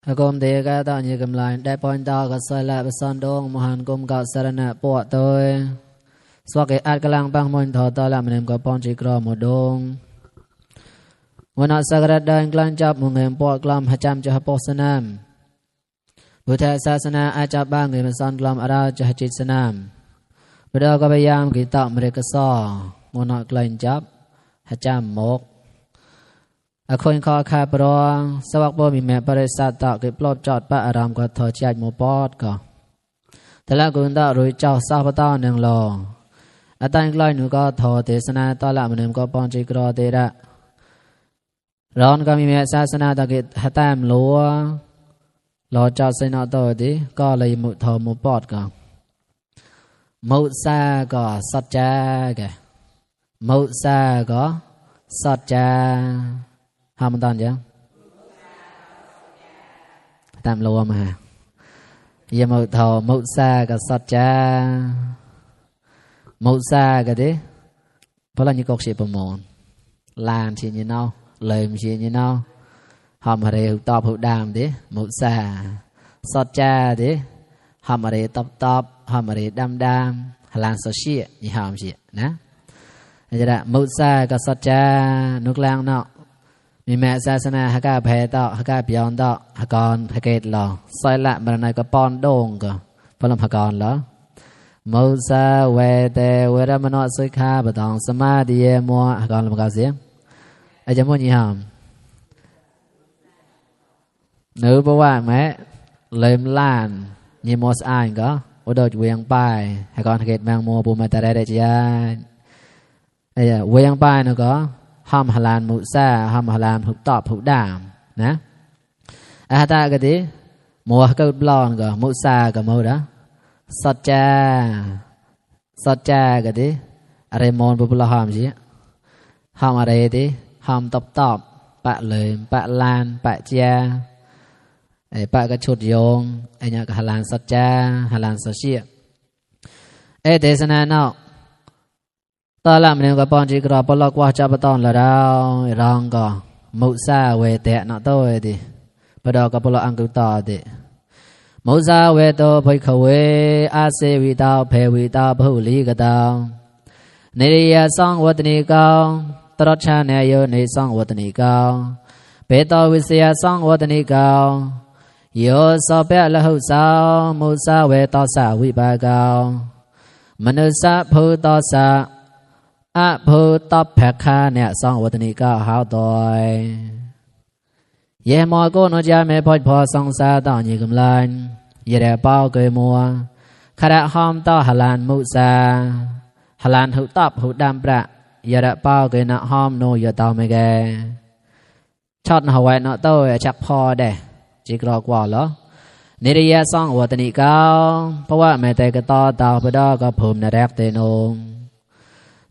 Agom de ga ta ni gam lain dai point ta ga sai la ba san dong mohan gom ga sarana po toi swak e at kalang pang mon tho ta la manem ko pon chi kro mo dong wana sagrat dan klan chap mo ngem po klam ha cham cha po sanam Buddha sasana a chap ba ngem san klam ara cha chit sanam Buddha ko bayam ki ta mereka so mo na klan chap ha cham mokอคนขอคาปรองสวักบ่มีแม่ปริสัตตะเก็บปลอบจอดปะอารามก็ทอใจหมู่ปอดก็แต่ละกุนตะรุยเจ้าสาวตาหนึ่งลออตันกลอยหนูก็ทอเทศนาตอละมนึมก็ปอนจิกรอเตระร้อนก็มีแม่ศาสนาตะเกหะแต้มลัวรอเจ้าเสนาตอดิก็เลยมุทอหมู่ปอดก็มุซาก็สัจจาแกมุซาก็สัจจาหามันตอนยังตามรัวมาอย่ามุทอมุซากับสัจจามุซากันดิเพราะเรานี่ก็เสียประมวลลานเชียนี่เนาะเลยมันเชียนี่เนาะหอมอะไรตอบหูดามดิมุซาสัจจาดิหอมอะไรตอบหอมอะไรดำลานโซเชียนี่หอมเชียนะจะได้มุซากับสัจจานุกแรงเนาะมีแม่ศาสนาฮักกาแพ้ต่อฮักกาพิยอนต่อฮักกรฮักเกตหล่อซอยละมันในกระปอนโด่งก็พลังฮักกรเหรอมุซาเวเตเวรมโนสุขาบดองสมาธิเยมัวฮักกรลำกาเสียอาจจะมุ่งยี่ห้อมนึกเพราะว่าแม่เริ่มล้านยี่มัวสะอาดก็อุดรเวียงไปฮักกรฮักเกตแมงมัวปูมาแต่ได้จียเวียงไปนึกก็ห้ามฮาลานมุซาห้ามฮาลานหุบตอบหุบดามนะอาตากติมัวก็บลอนก็มุซาก็มัวนะสัจจากติอะไรมอนบุบลห้ามสิห้ามอะไรติห้ามตอบปะเลยปะลานปะเจียไอ้ปะก็ชุดโยงไอ้เนี่ยก็ฮาลานสัจจาฮาลานโซเชียเทศนาเนาะตอนละมันก็ปอนจิกรอปลอกว่าจะปตอนละดาวรองก็มุซาเวเตะนะโตเอดิปดอก็ปลออังกุตอดิมุซาเวโตภิกขเวอาเสวิตาเพวิตาภูลีกตาในริยสังวัตนิกาตรัชาเนยในสังวัตนิกาเปตวิเสียสังวัตนิกาโยสเปละหุสามุซาเวตสาวิปากามนุสะภูตสะอะภูตบแผคาเนี่ยสองวัตนิกาหาวตอยเยมอโกนจาเมพอดพอสองสาตอนยิกำลันเยเดเป้าเกยมัวขณะหอมต่อฮลานมุซาฮลานหุตบหุดำประเยเดเป้าเกยนะหอมโนยตอไม่แกชอดหวยนะโต้จักพอเดจิกรอกว่าเหรอนิริยะสองวัตนิกาเพราะว่าแม่แต่ก็ต่อเตาไปดอก็ภูมินแรกเตนง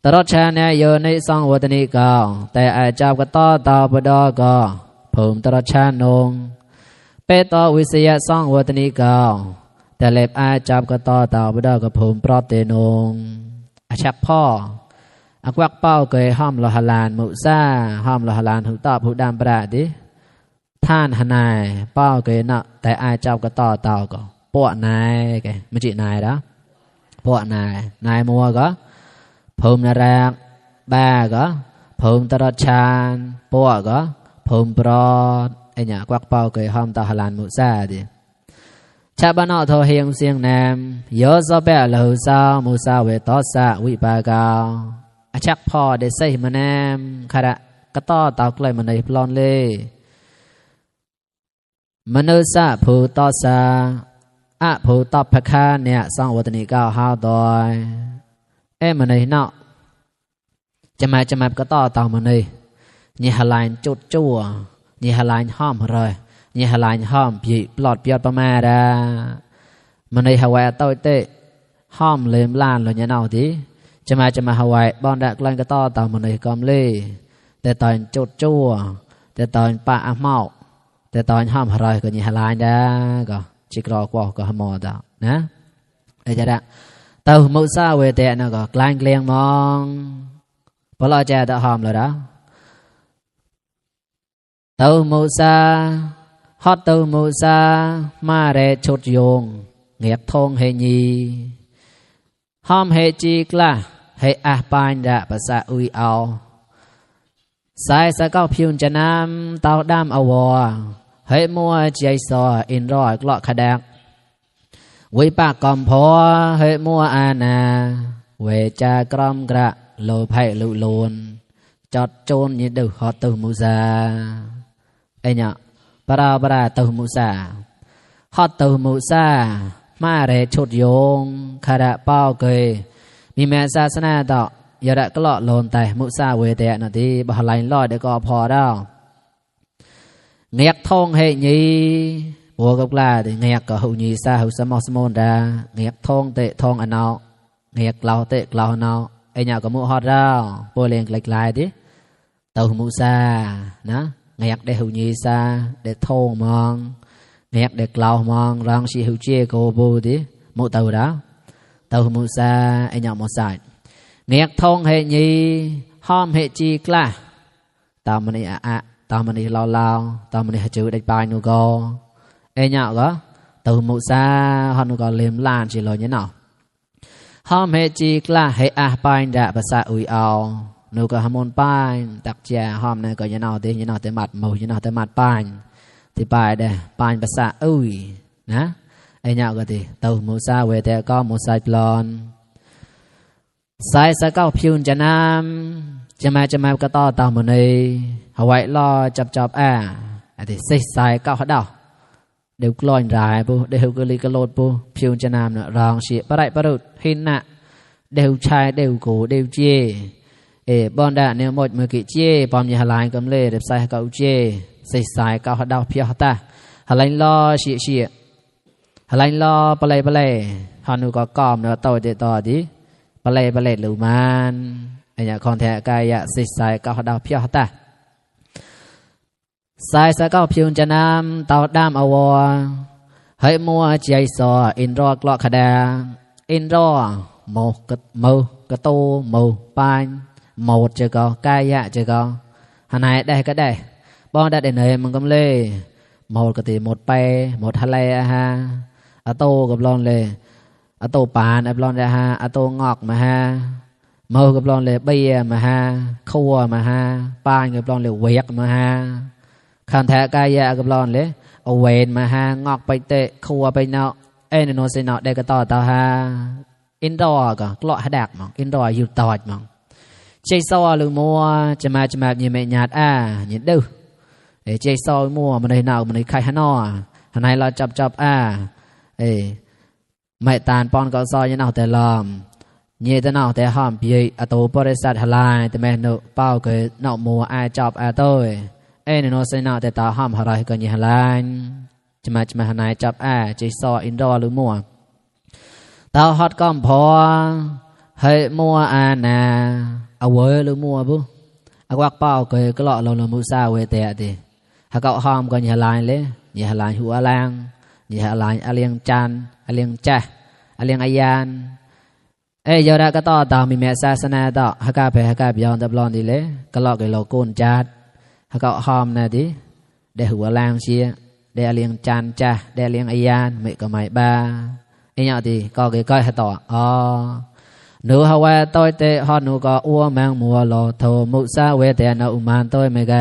ตลอดชาเนยในสังวัตนิกาแต่อาจารย์ก็ต่อตาบดอก็ผมตลอดชานงเปตวิเศษสังวัตนิกาแต่เล็บอาจารย์ก็ต่อตาบดอก็ผมปลอดเตนงอาชักพ่ออักวักเป้าเกยห้อมลหลานมุซาห้อมลหลานหุตอบหุดามประดิท่านหนายเป้าเกยนะแต่อาจารย์ก็ต่อตาก็ปวดนายแกไม่จีนายนะปวดนายมัวก็ภูมินแรกบ้าก็ภูมิตรชานปวก็ภูมิปลอดไอ้เนี่ยกวักเป่าเกยห้อมตาฮลานมุซาดิชาบานอโทเฮียงเสียงแนมโยซเปะเลหุซามุซาเวตอสะวิปากาอาชักพอได้ใส่มาแนมขณะกระต้อตากลายมันในพลอนเลยมนุษย์ภูตอสะอะภูตอบพคาเนี่ยสองวัตนิกาหาวดอยมันในเนาะจะมาก็ต่อต่อมันเลยนี่ฮลายจุดจั่วนี่ฮลายห้อมเลยนี่ฮลายห้อมผีปลอดเปียดประมาดามันในฮาวายต้อยเตะห้อมเลื่อมล้านเลยเนี่ยเนาะทีจะมาฮาวายบอลดักลันก็ต่อต่อมันเลยกอมเลยแต่ตอนจุดจั่วแต่ตอนปะเมาแต่ตอนห้อมเลยก็นี่ฮลายดาก็จิกรอกว่าก็ฮมอดานะไอ้จะได้เต่ามุซาเวเตะนะก็กลางเกลียงมองพอเราจะได้หอมเลยนะเต่ามุซา ฮอดตูมูซามาเรชุดโยงเงียกทงเฮญีห้อมเฮจีกละเฮอาปานดะภาษาอุยเอาสายสะเก้าพิวจะนำเตาดำอวอเฮมัวใจซออินรอยกลอขดักวิปากกอมพอเฮมัวอาณาเวจากรอมกระโลไพลุโลนจอดโจนยิดูฮอตูมูซาไอเนี่ยปราตูมูซาฮอตูมูซามาเรชุดโยงคาระเป้าเกยมีแม่ศาสนาต่อยาระกลอโลนแต่มุซาเวเตะนาทีบหลัยลอยเด็กก็พอได้เงียกทองเฮญีบัวกับลาเงียกก็หูญีซาหูสมอสมอนดาเงียกทองเตะทองอันเอาเงียกเกลาเตะเกลาอันเอาไอเนี่ยก็มุฮอดได้บัวเลี้ยงไกลๆดิเต่ามุซานะเงียกได้หูญีซาได้ทองมองเงียกได้เกลามองรังชีหูเจโกบูดิมุเต่าดาเต่ามุซาไอเนี่ยมุซาเงียกทองเฮญีห้อมเฮจีกล้าตามมันนี่อะตามมันนี่ลาวตามมันนี่จืดได้ปลายนูก็ไอเนี่ยก็ตัวมุซาฮอนูก็เลี้ยมล้านสิเลยเนี่ยเนาะห้อมเฮจีกล้าเฮอาปายดะภาษาอุยเอานูก็ฮามอนปายตักแจห้อมเนี่ยก็เนี่ยเนาะที่เนี่ยเนาะแต่มัดมูเนี่ยเนาะแต่มัดปายที่ปายเด้ปายภาษาอุยนะไอเนี่ยก็ที่ตัวมุซาเวแต่ก็มุซาปลอนสายสะเก้าพิวจะนำจะมาก็ต่อตามมันเลยเอาไว้รอจับอันที่ใส่สายเก้าดาวเดี๋ยวกลอยรายปูเดี๋ยวกลีกโลดปูพิวจะนำเนาะรองเสียปะไรปะรุดหินน่ะเดี๋ยวชายเดี๋ยวกูเดี๋ยวเจบอนดาเนี่ยหมดมือกิเจปอมยาลายกำเล่เดี๋ยวใส่เก้าเจใส่สายเก้าดาวเพียตาหลังรอเสียหลังรอปะไรฮานูก็กอมเนาะต่อเดี๋ยวต่อดิปะเลหรือมันไอ้เนี่ยคอนแทกายะสิสายเก้าดาวเพียวตาสายสะเก้าพิวจะนำเตาดามอวอเฮมัวใจซออินรอกลอขดาอินรอโมกระโตโมปานโมดเจก็กายะเจก็หานายได้ก็ได้บ้องได้เนยมันก็เลยโมดกติหมดไปหมดทะเลฮะอโตกับลอนเลยอโตปานอับลอนเลยฮะอโตงอกมาฮะเมากับลอนเลยเบียมาฮะขัวมาฮะปานกับลอนเลยเวกมาฮะคันแทกายะกับลอนเลยเอาเวนมาฮะงอกไปเตะขัวไปเนาะเอ็นโนเซนอได้ก็ต่อฮะอินดอร์ก็กลอหักมั้งอินดอร์อยู่ต่อมั้งใจซอหรือมัวจะมาเนี่ยไม่หยาดเนี่ยดื้อใจซอมัวมันในหนาวมันในไข่ฮานอทนายเราจับไม่ตานปอนก็ซอยยังเอาแต่ลอมเย่แต่เอาแต่ห้อมพี่อโตบริษัทฮลายแต่แม่เนาเป้าเกิดเนามัวจับโต้เนาเซนาแต่ตาห้อมอะไรก็ยังฮลายจะมาทนายจับใจซออินดอร์หรือมัวตาฮอตก้อมพอเฮ้มัวนาเอาเวหรือมัวปุ๊อากวักเป้าเกิดก็เลาะเรามุซาเวเตะดิหากเอาห้อมก็ยังฮลายเลยยังฮลายหัวแรงยังฮลายอเลียงจันอเลียงแจอเลียงอายานยอดก็ต่อตามมีแม่ศาสนาต่อฮักกาไปย้อนตะบลอนดีเลยก็เลาะกับเราโกนจัดฮักก็หอมนะดิได้หัวแรงเชียได้อเลียงจันแจได้อเลียงอายานไม่ก็ไม่บ้าไอ้เนี่ยดิก็เกยก้อยต่อหนูฮาวาต้อยเตะฮอดหนูก็อ้วแมงมัวโลโทมุซาเวเตนะอุมานต้อยไม่ไก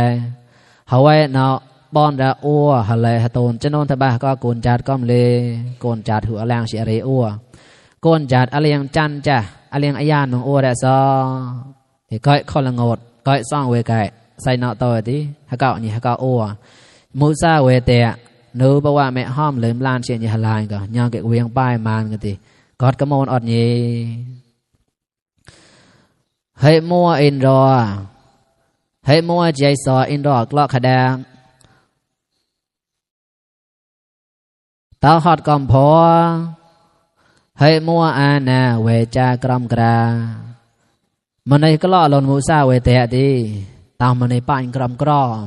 ฮาวาเนาะบอนดาอ้วฮะเลยฮะตูนจะนนทบะก็โกนจัดก็เลยโกนจัดหัวแรงเสียเรอ้วโกนจัดอเลียงจันจ้ะอเลียงอายานของอ้วได้ซอก้อยคนละงดก้อยซ่องเวไก่ใส่เนาะตัวที่ฮะเก่านี่ฮะเก่าอ้วมุซาเวเตะหนูบอกว่าแม่ห้อมเลยล้านเชียนยาลายก็ยังเก็บเวียงป้ายมานกันทีกอดกระโมนอดยีเฮ้มัวอินรอเฮ้มัวใจซออินรอกลอกขดาเต้าฮอดกอมพอเฮ้มัวนาเวจากรอมกรามันในก็ล่อลนมูซาเวเตะดีตามมันในป่านกรอม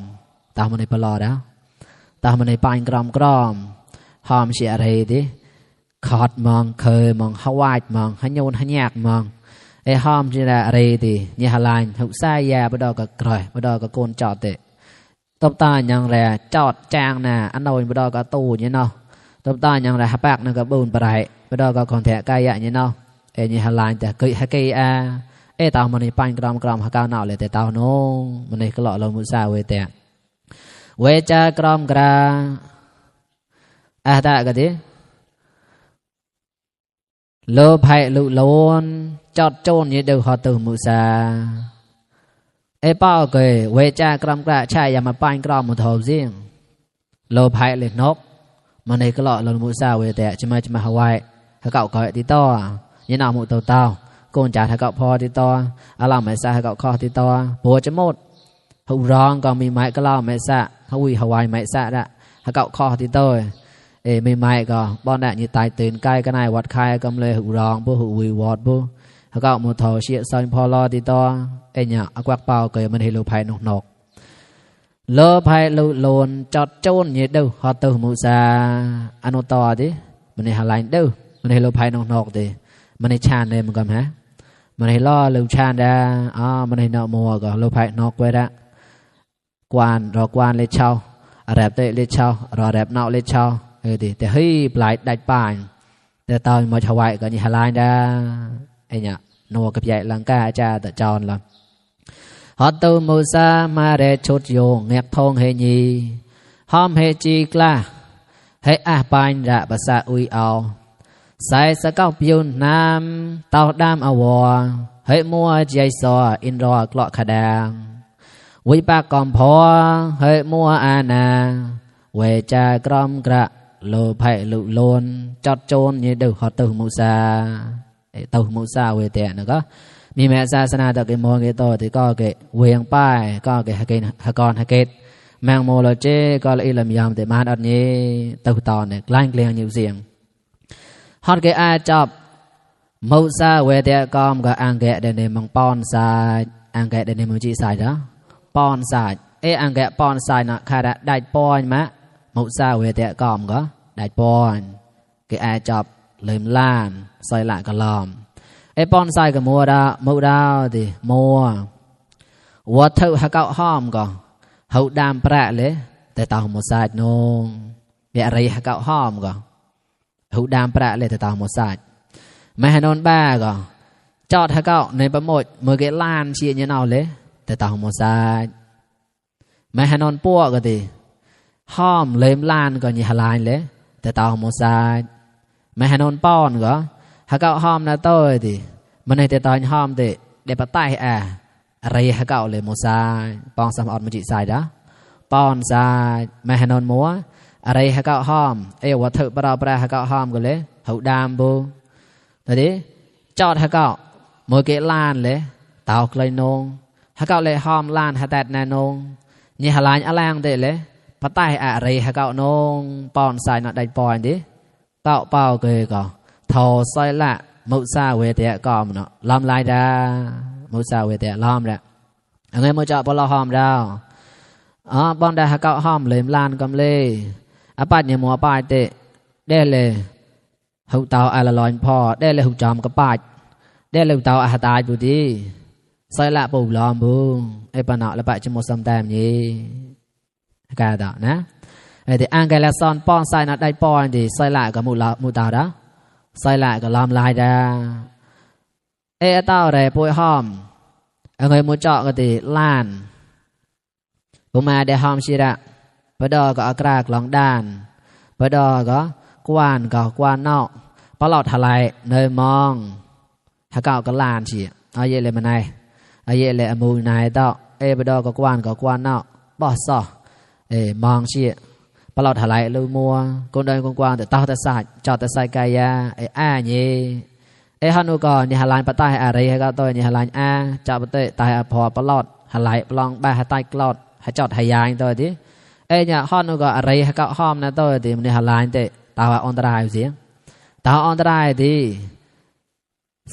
ตามมันในปลอดแล้วตามมันในป่านกรอมหอมเสียอะไรดิขอดมองเคยมองฮาวายมองฮันโยนฮันยากมองหอมจะอะไรดิเนี่ยฮาลายหุกไส้ยาบดอกกับกรอยบดอกกับโกนจอดเตะ ตบตาอย่างแรจอดแจงน่ะอันโดนบ่ดอกก็ตู้นี่เนาะตบตาอย่างแรหาปากนั่นก็บูนปะได้บ่ดอกก็คนแท้กายะนี่เนาะเอ้นี่หาลายแต่เคยหาเกยอาตามันนี่ปันกรอมหาก้าวเนาเลยแต่ตาโนมันนี่ก็หล่อลมุสาเวแต่เวจากรอมกราตากะติโลภัยลุโลนจอดโจนนี่เดือขอตุมุสาเป้าเกยเวจากรอมกระชายอย่ามาปันกรอมมุทอซิงโลภัยเล็กนกมันนี่ก็หล่อลมุสาเวแต่จะมาหาไว้หาเก่าก่อยติต่อยี่นามุเต่าโกนจ่าหาเก่าพอติต่ออาลาไม่ซาหาเก่าคอติต่อปัวจะหมดหูร้องก็มีไม้ก็เล่าไม่ซาฮาวิฮาวายไม่ซาละหาเก่าคอติต่อไม่ไม้ก็บ้านแดดยี่ตายตื่นใกล้ก็นายวัดคายกำเลยหูร้องผู้หูวิวอดผู้หาเก่ามุทอเชียซอยพอรอติต่อเนี่ยอากวักเป่าเกยมันให้โลภัยนกโลภัยลุโลนจอดโจนยี่เดือขอตุมุสาอนุต่อดิมันให้หาลายเดือมันให้โลภัยนกดิมันให้ชาญเลยมันก็ฮะมันให้ล่อลืมชาญได้มันให้นอมัวก็โลภัยนกไว้ละกวนรอกวนเลชเช่าแรบเตะเลชเช่ารอแรบนอกเลชเช่าดิแต่เฮ้ยปลายได้ป่านแต่ตอนมาชาวไว้ก็นี่หาลายได้เนี่ยนัวกับใหญ่ลังกาจ่าแต่จอนละฮอตตูมูซามาเรชุดโยงเงียบทองเฮญีหอมเฮจีกล้าให้อาปานระภาษาอุยเอาใส่สกัดยุนน้ำเต่าดำอวอให้มัวใจซออินรอกลอขดางวิปากกอมพอให้มัวอาณาเวจากรอมกระโลภัยลุโลนจอดโจนยี่เดือขอตุมูซาตุมูซาเวเตนะก็มีแม่ศาสนาตะกิมองเกโตที่ก็เกเวียงป้ายก็เกฮะเกนฮะกรฮะเกตแมงโมโลเจก็ละอิลมยามแต่มาอันนี้ตุตอนเนี่ยกลางเกลียงอยู่เสียงฮอดเกอาจับมูซาเวเตกอมก็อังเกเดนมังปอนสายอังเกเดนมังจีสายนะปอนสายอังเกปอนสายนะค่ะได้ปอนมะมูซาเวเตกอมก็ได้ปอนเกอาจับเลิมล้านซอยละก็ลอมปอนสายกับมัวดามูดาวดิมัววัดเท่าหาเก้าห้อมก็เฮาดามประเลยแต่ตาหมดสายนงเบียอะไรหาเก้าห้อมก็เฮาดามประเลยแต่ตาหมดสายไม่ให้นอนบ้าก็จอดหาเก้าในประโมทมือเกล้านเชียร์เนาเลยแต่ตาหมดสายไม่ให้นอนปั้วก็ดิห้อมเล่มล้านก็ยี่หลายเลยแต่ตาหมดสายไม่ให้นอนป้อนก็หาเก้าห้อมนะโต้ดิมันให้แต่ตอนห้อมดิเดี๋ยวปะใต้อะไรหาเก้าเลยหมดสายปองสามอดมันจิตสายด้ะปอนสายไม่ให้นอนมัวอะไรหาเก้าห้อมวัดเถอะปลาปลาหาเก้าห้อมกันเลยเขาดามบูแต่ดิจอดหาเก้ามือเกล้านเลยเต่าเลยนงหาเก้าเลยห้อมล้านหาแตดแนนงยี่หลายอะไรอย่างเด็ดเลยปะใต้อะไรหาเก้านงปอนสายน่ะได้ปอนดิเต่าเป่าเกยก็ทอซอยละมุซาเวเตะกอมเนาะล้อมลายดามุซาเวเตะล้อมแหละอะไรมุจาปลาหอมดาวบอนได้หาเก้าหอมเลยลานกำเลยปัดเนี่ยมัวปายเตะได้เลยหูเตาอะไรลอยพอได้เลยหูจอมกระปาดได้เลยหูเตาอาหาตายบุตรีซอยละปูล้อมบุงปะเนาะแล้วปะจมูกซ้ำแต้มนี้กาดอกนะแต่อ่างแกละซอนป้อนใส่นัดได้ป้อนดิซอยละกับมูตาดะซอยละกับล้อมลายดาเต้าอะไรป่วยหอมอะไรมูเจาะก็ติล้านผมมาได้หอมชีระปะดอก็อักรากหลองด้านปะดอก็กวานก็กวานนอกปลอดทลายเนยมองหาเก่าก็ล้านชีเอาเยเลยมันไงเอาเยเลยมูนายเต้าปะดอก็กวานก็กวานนอกบ่ซอมองชีปลอดทลายลูมัวคนเดินกวางแต่เต้าแต่สายจอดแต่ใส่กายาฮันุก็นี่หลายปะใต้อะไรให้ก็ตัวนี่หลายจับปะเตะตายพอปลอดหลายปลองบ้าหาใต้กลอดหาจอดหายายตัวที่เนี่ยฮันุก็อะไรให้ก็ห้อมนะตัวที่มันนี่หลายเตะตาว่าอันตรายเสียตาอันตรายที่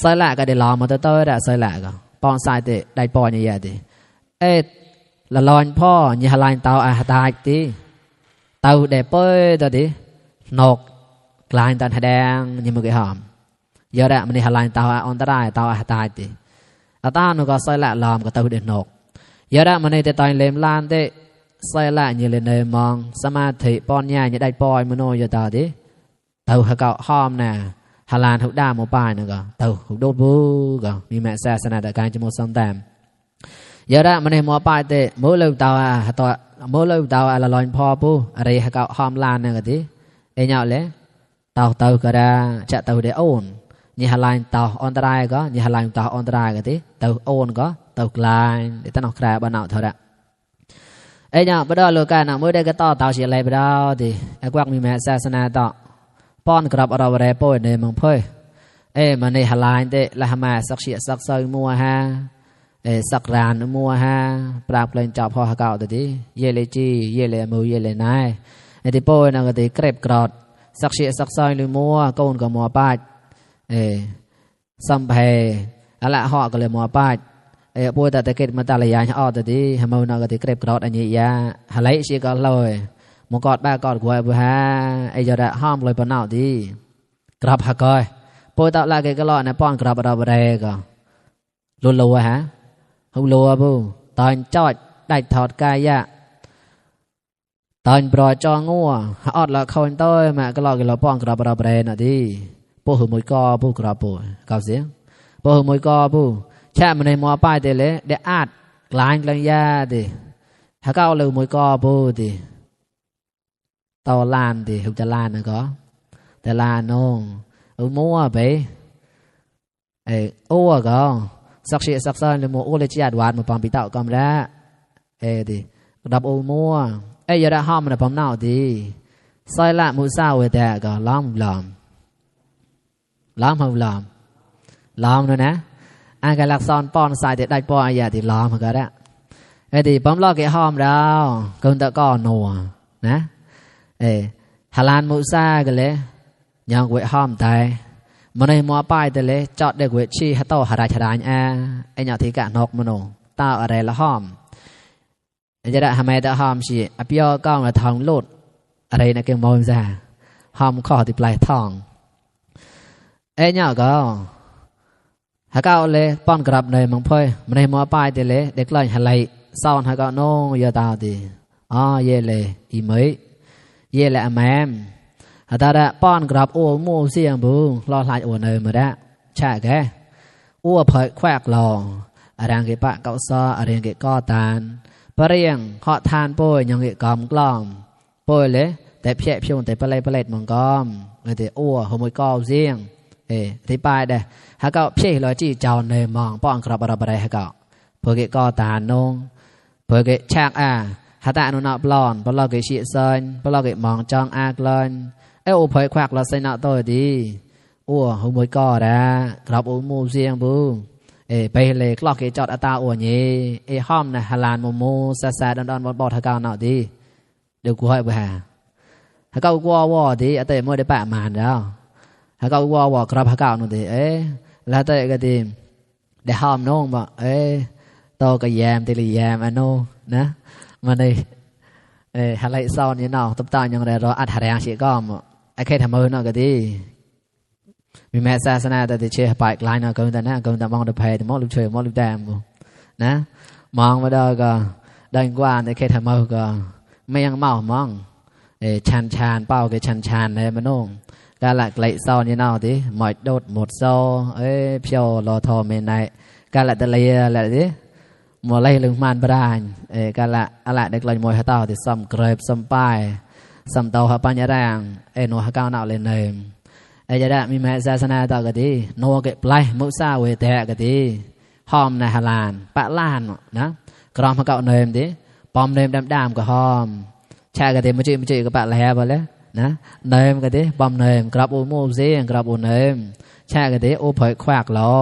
ใส่ละก็ได้ลองมาตัวได้ใส่ละก็ปอนใส่เตะได้ปอนนี่ที่ละลอยพ่อนี่หลายเตาอาตายที่เตาได้เป้ตัวที่นกกลายตาแดงนี่มันก็หอมเยอะแยะมันนี่หลายเตาอันตรายเตาอาตายตีตาหนูก็ใส่ละลอมก็เตาเด็ดนกเยอะแยะมันนี่แต่ตอนเล็มลานเต ใส่ละนี่เลยเนมองสมาธิป้อนญาเนี่ยได้ปอยมโนอยู่ตาดิเตาหะเกาหอมน่ะฮาลานทุกด้ามหมู่ป้ายนึงก็เตาโดดบูก็มีแม่ศาสนาตะการจมูกซ้ำแต้มยาระมันให้หมู่ป้ายเตะมื้อเลิกเตาอ่ะตัวมื้อเลิกเตาอ่ะละลอยพอปูอะไรหะเกาหอมลานนึงก็ติเอเหยาะเลยเตาก็ได้จะเตาได้โอนนี่ฮาลานเตาอันตรายก็นี่ฮาลานเตาอันตรายก็ติเตาโอนก็เตากลายได้ตั้งคราบ่เนาะเท่าละเอ้ยเนี่ยบ่ได้โลกานะมื้อได้ก็ต่อเตาสิอะไรบ่ได้ติไอ้กวักมีแม่ศาสนาต่อป้อนกรับเราแร่ป่วยในเมืองเพ่ยมันในฮลายเตะละมาสักเสียสักซอยมัวฮะสักรานมัวฮะปราบเลยจับพอหาเก่าตัวที่เยเลจีเยเลมูเยเลนายที่ป่วยนั่งก็ที่เกร็บกรอดสักเสียสักซอยหรือมัวก้นกับมัวป้ายสัมเพอะไรห่อก็เลยมัวป้ายป่วยแต่ตะเกียบมาตาลายอ้อตัวที่ฮามูนั่งก็ที่เกร็บกรอดอันนี้ยาฮาไลชีก็เลยมกอดบ้ากอดกวยบุฮะจะได้ห้ามเลยปนเอาดีกรับหักก้อยป่วยตาลายก็รอในป้อนกรับเราอะไรก็ลุลัวฮะหุลัวบูตอนจอดได้ถอดกายะตอนปล่อยจองัวอดละคนต้อยมาก็รอกันเราป้อนกรับเราอะไรน่ะดีป่วยหูมวยกอบูกรับป่วยเก่าเสียงป่วยหูมวยกอบูแช่มันในมัวป้ายเตเลยเดอาดกลางกลางยาดิถ้าเก้าเลยมวยกอบูดิตอลานดิหุบจะลานนะก็แต่ลานน้องมัวไปโอ้ก็สักเสียสักซ้อนเลยมัวโอ้เลยจีดวาดมาปอมปีเต่าก็ไม่ได้ดิดับโอ้มัวอย่าได้ห้ามมันปอมเน่าดิซอยละมูซาเวแต่ก็ล้อมหเขาล้อมนะอันการลักซ้อนป้อนสายเด็ดได้ป้อนอย่าติล้อมมันก็ได้ดิปอมล้อเกี่ยห้อมแล้วก็ตะก้อนัวนะฮาลานมูซากันเลยยังเวห้อมตายมันในมัวป้ายแต่เลยจอดเด็กเวชีฮัตโตหาราชดานไอหยาที่กะนกมโนตาอะไรละห้อมจะได้ทำไมแต่ห้อมสิอภิโยก้องละทองลุดอะไรนะเก่งมองซะห้อมข้อที่ปลายทองไอหยาก็หาเก้าเลยป้อนกลับเลยมังพ่อยมันในมัวป้ายแต่เลยเด็กเลยฮัลไลซ้อนหาเก้าโน่ยาตาดีเย่เลยอีเมย์เย่แหละแม่อาตาได้ป้อนกรับอ้วมูเสียงบูรอหลายอ้วนเลยมาได้ใช่แกอ้วเผยแควกรออะไรเกี่ยปะเกาซออะไรเกี่ยก้อตาลปะเรียงเหาะทานป่วยยังเกี่ยกอมกล้อมป่วยเลยแต่เพี้ยพิวแต่ปลายปลายมังกอมเลยแต่อ้วหัวมวยก้อเสียงที่ปลายเด้หากเกาเพี้ยลอยจี้เจ้าเนยมองป้อนกรับอะไรหากเกาเพื่อเกี่ยก้อตาลนงเพื่อเกี่ยชักหาตาหนุนปลอนปลอกเกชีเซนปลอกเกมองจองอากลอนอุปควักเราใส่หน้าตัวดีหัวมวยก่อนะกรับมูเสียงบูไปเลยกลอกเกจอดตาอ้วนยี่ห้อมนะฮาลานมูซาซาดอนบอลทากาวหน้าดีเดี๋ยวกูให้ไปหาถ้าเก้าวัวดีแต่เมื่อได้แปะมาแล้วถ้าเก้าวัวกรับหากาวหนูดีแล้วแต่ก็ดีได้ห้อมน้องบอกโตกับแยมตีลีแยมอันโนนะมาในฮาไลซอนนี่เนาะตุ๊บตาอย่างไรเราอัดหาแรงเสียก้อมไอ้แค่ทำมือเนาะก็ดีมีแม่ศาสนาแต่เชื่อไปกลายเนาะก็แต่นะก็แต่มองแต่เพยแต่มองลูกเฉยมองลูกแดงนะมองมาได้ก็ดังกว่าไอ้แค่ทำมือก็ไม่ยังเมามองชันเป้าก็ชันเลยมันนุ่งการหลักไหลซอนนี่เนาะดิหมดโดดหมดโซ่เพียวรอทอเมนในการหลักตะเลียอะไรดิมัวไล่ลึงมันบดานกันละอะไรเด็กลอยมวยฮะเต้าที่ซ้ำเกรบซ้ำป้ายซ้ำเต้าฮะปัญญาแรงนัวฮะก้าวหน้าเลยเนมจะได้มีแม่ศาสนาต่อกันดีนัวเก็บไล่มุสาเวเตะกันดีหอมในฮาลานปะล้านนะกรอมฮะก้าวเนมดิปอมเนมดำก็หอมแช่กันดีมันจีก็ปะแหลไปเลยนะเนมกันดีปอมเนมกรับอูมูซีกรับอูเนมแช่กันดีอูเผยควักล้อ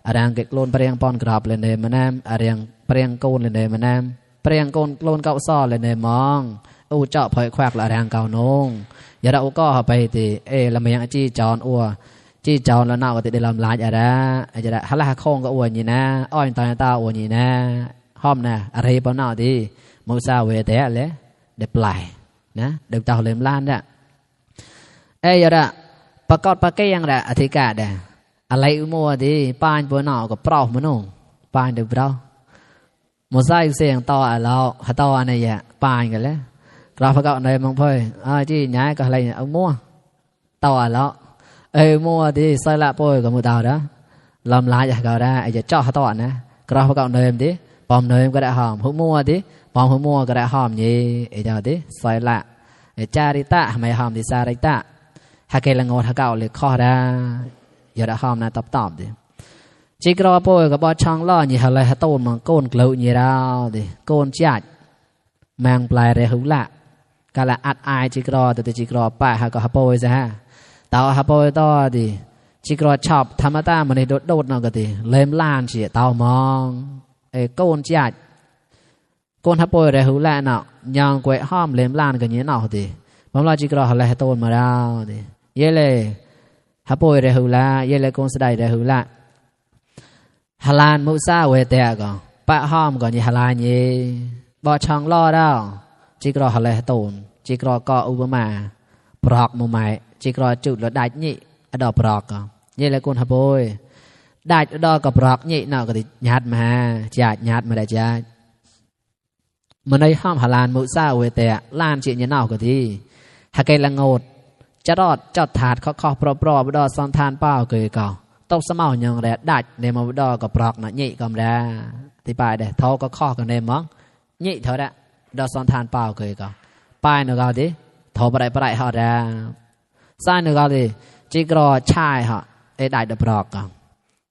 อะไรเก็บโลนเปรียงปอนกรับเลยเนมมันแนมอะไรเปรียงโกนเลยเนมมันแนมเปรียงโกนโลนเก้าซ้อเลยเนมมองเจาะเผยควักละแรงเก่านงอย่าเราก็ไปตีละเมียงจี้จอนจี้จอนแล้วน่าก็ติดได้ลำลายอย่าได้จะได้ฮัลโหลโค้งก็อวดนี่นะอ้อยตาอวดนี่นะห้อมนะอะไรปนน่าดีมุสาเวเตะเลยเด็ดปลายนะเด็กเต่าเลื่อมล้านได้อย่าได้ประกอบประเกยังได้อธิกาได้อะไรมัวดีปานปนน่าก็เปล่ามันงปานเด็กเปล่า một sai xem to ở lọ to này vậy bài cái đấy rồi phải cậu này mong phơi chứ nhái cái này ông mua to ở lọ mua thì sai lạ phơi của một tàu đó làm lại vậy cậu ra giờ cho to nè rồi phải cậu này tí bom này có đại hòm không mua tí bom không mua có đại hòm gì giờ tí sai lạ cha đi ta mày hòm thì xa đi ta hai cái là ngồi hai cậu liền kho ra giờ đại hòm này tập đi chỉ có bôi cái bao trăng lo như hà lai tôn mà côn lựu như nào thì côn chặt mang plei để hữu lạ cái là ăn ai chỉ có từ chỉ có bài hà có hà bôi ra tao hà bôi to thì chỉ có chọc tham ta mà này đốt nào cái thì lên lan chỉ tao mong côn chặt côn hà bôi để hữu lạ nào nhang quậy hòm lên lan cái như nào thì bấm lo chỉ có hà lai tôn mà đâu thì vậy là hà bôi để hữu lạ vậy là côn sợi để hữu lạ hà lanมุซาเวเตะก็ปะห้อมก็นี่hà lanนี่บ่ช่องล้อดาวจิกรอหะเลตูนจิกรอก็อุปมาปรอกมุใหม่จิกรอจุดแล้วได้นี่อดอปรอกก็นี่แหละคนหะโบยได้อดอก็ปรอกนี่น่ะก็ญาติมาญาติมาได้จ้ามันได้ห้อมhà lanมุซาเวเตะล้านจิเนี่ยน่ะก็ดีหะไกละงดจะรอดจอดถาดเคาะๆปรอบๆบ่ดอซอนทานเป้าเกยก็ตกสมอยังแดดดัดในมดอกับปลอกน่ะนี่ก็ได้ที่ปลายเด้เท่าก็ข้อกันในมั้งนี่เท่าละดอซอนทานเปล่าเคยก็ปลายนึกเอาดิเท่าปลายหอดาซ้ายนึกเอาดิจิกรอชายฮะได้ดอปลอกก็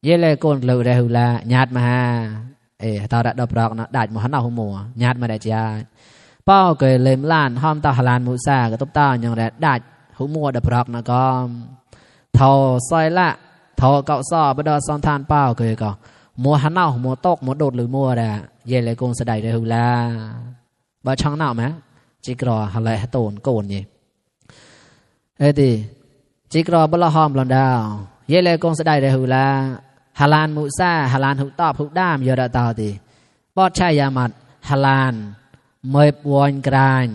เยเลยโกนเลยได้หูละญาติมาเท่าละดอปลอกน่ะได้มาหันเอาหัวหมูญาติมาได้จ้าเป้าเคยเล่มล้านห้อมตาหลานมูซากับตุ๊บตายังแดดดัดหัวหมูดอปลอกน่ะก็เท่าซอยละทอเกาซ้อบดอซอนทานเป้าเคยก็มัวหันเน่ามัวตกมัวโดดหรือมัวแดเยเลยกงสะไดได้หูลาบ่ช่างเน่ามั้ยจิกรอหะไหลโตนโกนนี่ดิจิกรอบ่ละหอมลอนดาวเยเลยกงสะไดได้หูลาหะลานมุซาหะลานหุตอบหุดามยอดะตาติปอดชายามัดหะลานเมยปวนกราน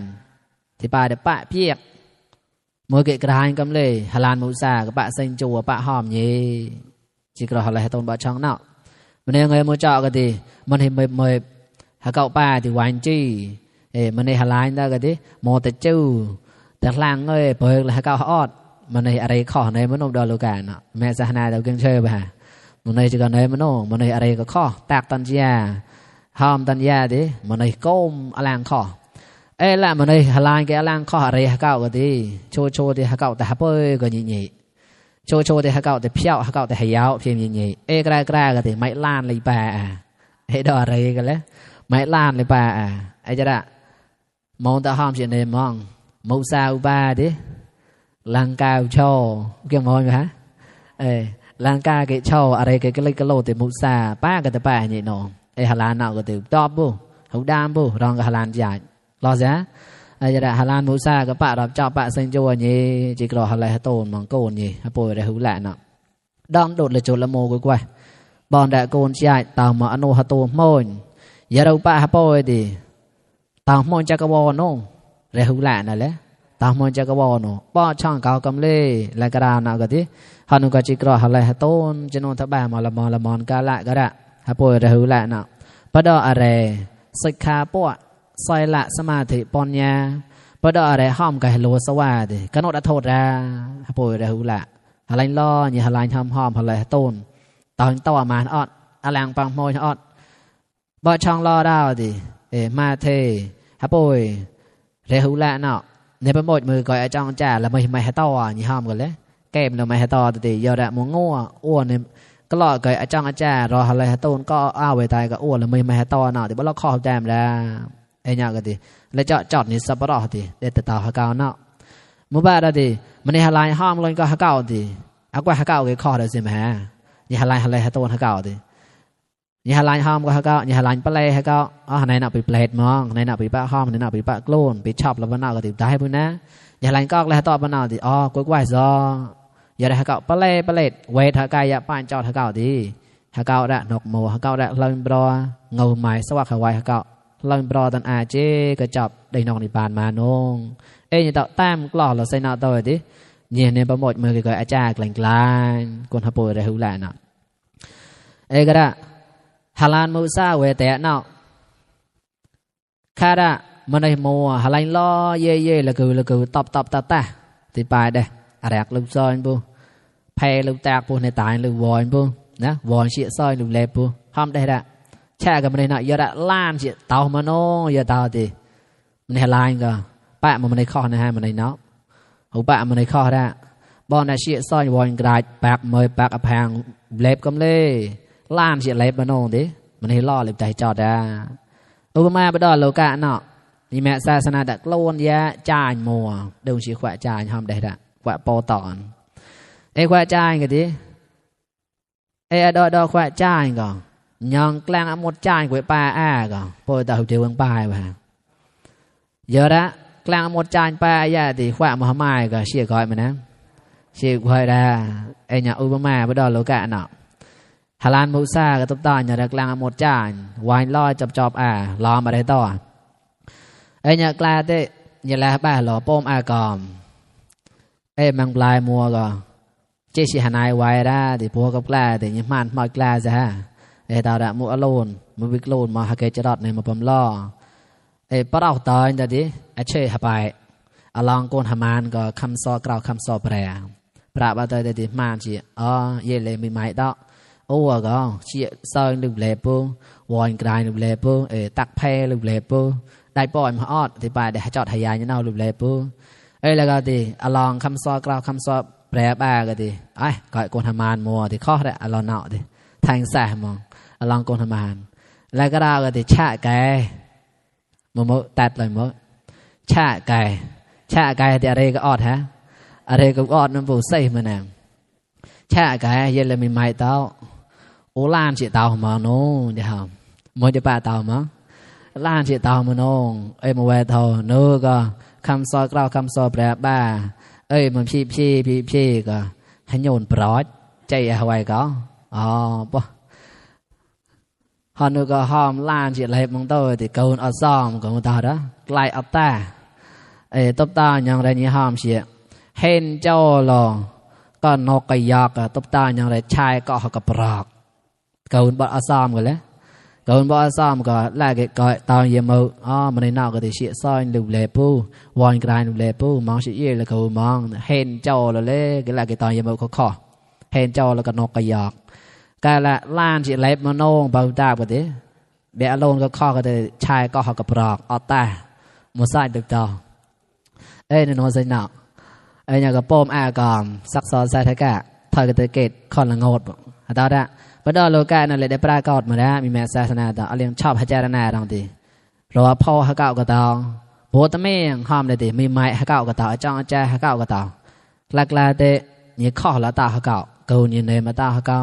ที่ป่าได้ปะเพียกมวยเกะกระหายกำเลยฮาลานมูซากับปะเซนจัวปะหอมยี่จิกรอฮาลายตนบะช่องเนาะมันยังไงมูเจาะกันดีมันเห็นเมยฮาเก่าป้าที่วันจีมันในฮาลายได้กันดีโมแต่จูแต่ล่างเอ้ยเปิดเลยฮาเก่าฮอดมันในอะไรข้อในมันนมดอลูกาเนาะแม่สหนาเดาเก่งเชยไปฮะมันในจิกรในมันในอะไรก็ข้อแตกตันเจียหอมตันเจียดิมันในก้มอลังข้อละมันเลยฮาลานแกล่างข้ออะไรฮะเก่าก็ดีโชว์ที่ฮะเก่าแต่ฮะเป้ยก็ยิ่งโชว์ที่ฮะเก่าแต่เพี้ยวฮะเก่าแต่หายาวเพียงยิ่งกล้าก็ดีไม่ล้านเลยป่าดออะไรกันแล้วไม่ล้านเลยป่าจะได้มองตาห้ามเสียเนมองมูซาอุบาดิลังกาโชว์เกี่ยวมองไหมฮะลังกาเกโชว์อะไรเกเลยกะโลแต่มูซาป้าก็แต่ป้ายิ่งน้องฮาลานเอาก็ติตอบบุหูดามบุรองกับฮาลานใหญ่รอซะจะได้ฮาลานมูซากับปะรับเจ้าปะเซนจัวนี่จิกรอฮาไลฮะโตนมังโกนนี่ฮะป่วยได้หูแหละเนาะดอมโดดเลยจุดละโมกกว่าบอนได้โกนใหญ่ตามมาอโนฮะโตมอนอย่าเราปะฮะป่วยดิตามมอนจักรวาลโนได้หูแหละนั่นแหละตามมอนจักรวาลโนป้อช่างเก่ากำเล่และกระดานเอาก็ดิฮานุกจิกรอฮาไลฮะโตนจนนทบามาละมอนกาละก็ได้ฮะป่วยได้หูแหละเนาะปะดออะไรสิกขาปะซอยละสมาธิปัญญาปะดออะไรห้อมกับโลสวาดิกนดโทษราป่วยได้หูละอะไรล้อนี่อะไรทำห้อมอะไรต้นตอนต่อมาอดอะไรปังโมยอดบ่ช่องล้อดาวดิมาเทป่วยได้หูละเนาะในประโมทมือก่อยจ้องจ่าแล้วไม่ให้ต่อนี่ห้อมกันเลยเกมเราไม่ให้ต่อติยอดมัวงัวอ้วนเนี่ยก็รอก่อยจ้องจ่ารออะไรต้นก็อ้าวไปตายก็อ้วนแล้วไม่ให้ต่อเนาะแต่บ่เราข้อแจมแล้วเนี่ยก็ดีแล้วจอดนี่สับปะรดดิเด็ดแต่ต่อฮะเก่าเนาะมุบ้าดิมันในฮาลายห้อมลงก็ฮะเก่าดิเอากว่าฮะเก่าก็ข้อเดียวสิแม่นี่ฮาลายฮะโตนฮะเก่าดินี่ฮาลายห้อมก็ฮะเก่านี่ฮาลายปลาเล่ฮะเก่าในน่ะไปเปลดมองในน่ะไปปะห้อมในน่ะไปปะโกลนไปชอบแล้วบ้านนอกก็ติดได้พุ่นนะนี่ฮาลายก็แล้วต่อบ้านนอกดิกวยๆซออย่าได้ฮะเก่าปลาเล่เวทฮะกายะป้านจอดฮะเก่าดิฮะเก่าได้นกโมฮะเก่าได้ลำบรอเงาไม้สวักฮะไว้ฮะเก่าลังบรอตันอาเจก็จับได้นองในปานมานงนี่ต่อแต้มกล่อเราใส่หน้าตัวดิเนี่ยในประโมทมือก็อาจารย์กลางๆคนฮะป่วยได้หูแลเนาะก็ได้ฮาลานมูซาเวเตะเนาะ คาดะมันได้มัวหาไลล้อเย่ๆแล้วก็ตอบตาที่ปลายเด้อะไรลูกซอยปูแพ้ลูกแตกปูในตายลูกวอนปูนะวอนเสียซอยลูกเล็บปูห้ามได้ละแช่กันมันได้หน่อยยาละล้านเสียเตามันโน่ยาเตาตีมันให้ลายก็ปะมันได้ข้อนะฮะมันได้เนาะหูปะมันได้ข้อได้บอลน่ะเสียซอยวอนกระไรปากเมยปากอภังเล็บกำเล่ล้านเสียเล็บมันโน่ดิมันให้ล่อเล็บใจจอดได้อุปมาไปดอโลกะเนาะนี่แม่ศาสนาดักโลนยะจ่ายมัวเดินชีขวะจ่ายห้ามได้ละขวะปอตอนขวะจ่ายกันดิดอขวะจ่ายก่อนยังกลางหมดจ่ายขวะปลาก่อนปอยตาหุ่นเจียวปลายมาเยอะละกลางหมดจ่ายปลายะติขวะมหาไม้ก็เชี่ยก้อยมานะเชี่ยก้อยได้เนี่ยอุปมาไปดอโลกะเนาะฮาลานมูซาก็ตุ๊บตาอย่างกลางหมดจ่ายวายลอยจอบล้อมอะไรต่อเนี่ยกลาเตอย่าละบ้าหล่อป้มกอมมังปลายมัวก็เจสิหานายไว้ได้ที่พวกกับกลาแต่ยังมันมากลาจ้ะตาดะมัวอโลนมัววิกโลนมาหาเกจรอดในมาปั๊มล่อปะเราตายแต่ดิเช่หไปอลองโกนหามานก็คำซอกล่าวคำซอแปรปราบเอาแต่ดิมานจีเยเลยมีไม้ต่อโอ้ก็เชี่ยซอยลูกเล็บปูวอนกลายลูกเล็บปูตักแพลูกเล็บปูได้ปล่อยมาออดที่ไปได้จอดหายายนี่เอาลูกเล็บปูแล้วก็ดิอลองคำซอกล่าวคำซอแปรบ้าก็ดิก่อยโกนหามานมัวที่ข้อได้อลองเนาะดิทางแสมองอลองโกนหามานแล้วก็เราก็ดิชะแกมัวตัดเลยมัวชะแกที่อะไรก็ออดฮะอะไรก็ออดน้ำปูใส่มาแนมชะแกยันเลยมีไม้เต้าโอลานจีเต้ามาโน่เดี๋ยวมัวจะป่าเต้ามั้งล้านจีเต้ามาโน่มาแวดเท่าโน่ก็คำซอยกล่าวคำซอยแปรบ้ามันพี่ก็ให้โยนปลอดใจเอาไว้ก็ปะฮอนูก็ห้อมล้านจีเล็บมองโตที่เกาอัดซ้อมของมันต่อđóไกลอัดตาตบตาอย่างไรนี่ห้อมเสียเห็นเจ้าหล่อก็นกกระยากตบตาอย่างไรชายก็หักกระปรากเกาบออัดซ้อมกันแล้วเกาบออัดซ้อมก็แลกก็ตอนเยี่ยมมันในนอกก็ที่เสียซอยลูกเล็บปูวอนกลายลูกเล็บปูมองเสียแล้วก็มองเห็นเจ้าแล้วเลยก็แลกตอนเยี่ยมเขาข้อเห็นเจ้าแล้วก็นกกระยากก็ละล้านจีเล็บมันโน่เบาตาก็ดิเบอโลนก็ข้อก็ได้ชายก็หักกระปรากอัดตาหมดสายตึกต่อในโน้ตสินะอย่างกับป้มกอมซักซ้อนใส่ทะกะถอยกระเตเกตคอนละงดตาได้พระดอโลกานั่นเลยได้ปรากฏมาแล้วมีแม่ศาสนาต่อเอาเลี้ยงชอบพระเจ้าหน้าตรงทีรอพ่อฮักเก่าก็ต่อโบตเมงห้อมเลยทีมีไม้ฮักเก่าก็ต่อจ้องแจฮักเก่าก็ต่อหลักลาเตนี่ข้อละตาฮักเก่าเกาเนียนเลยมาตาฮักเก่า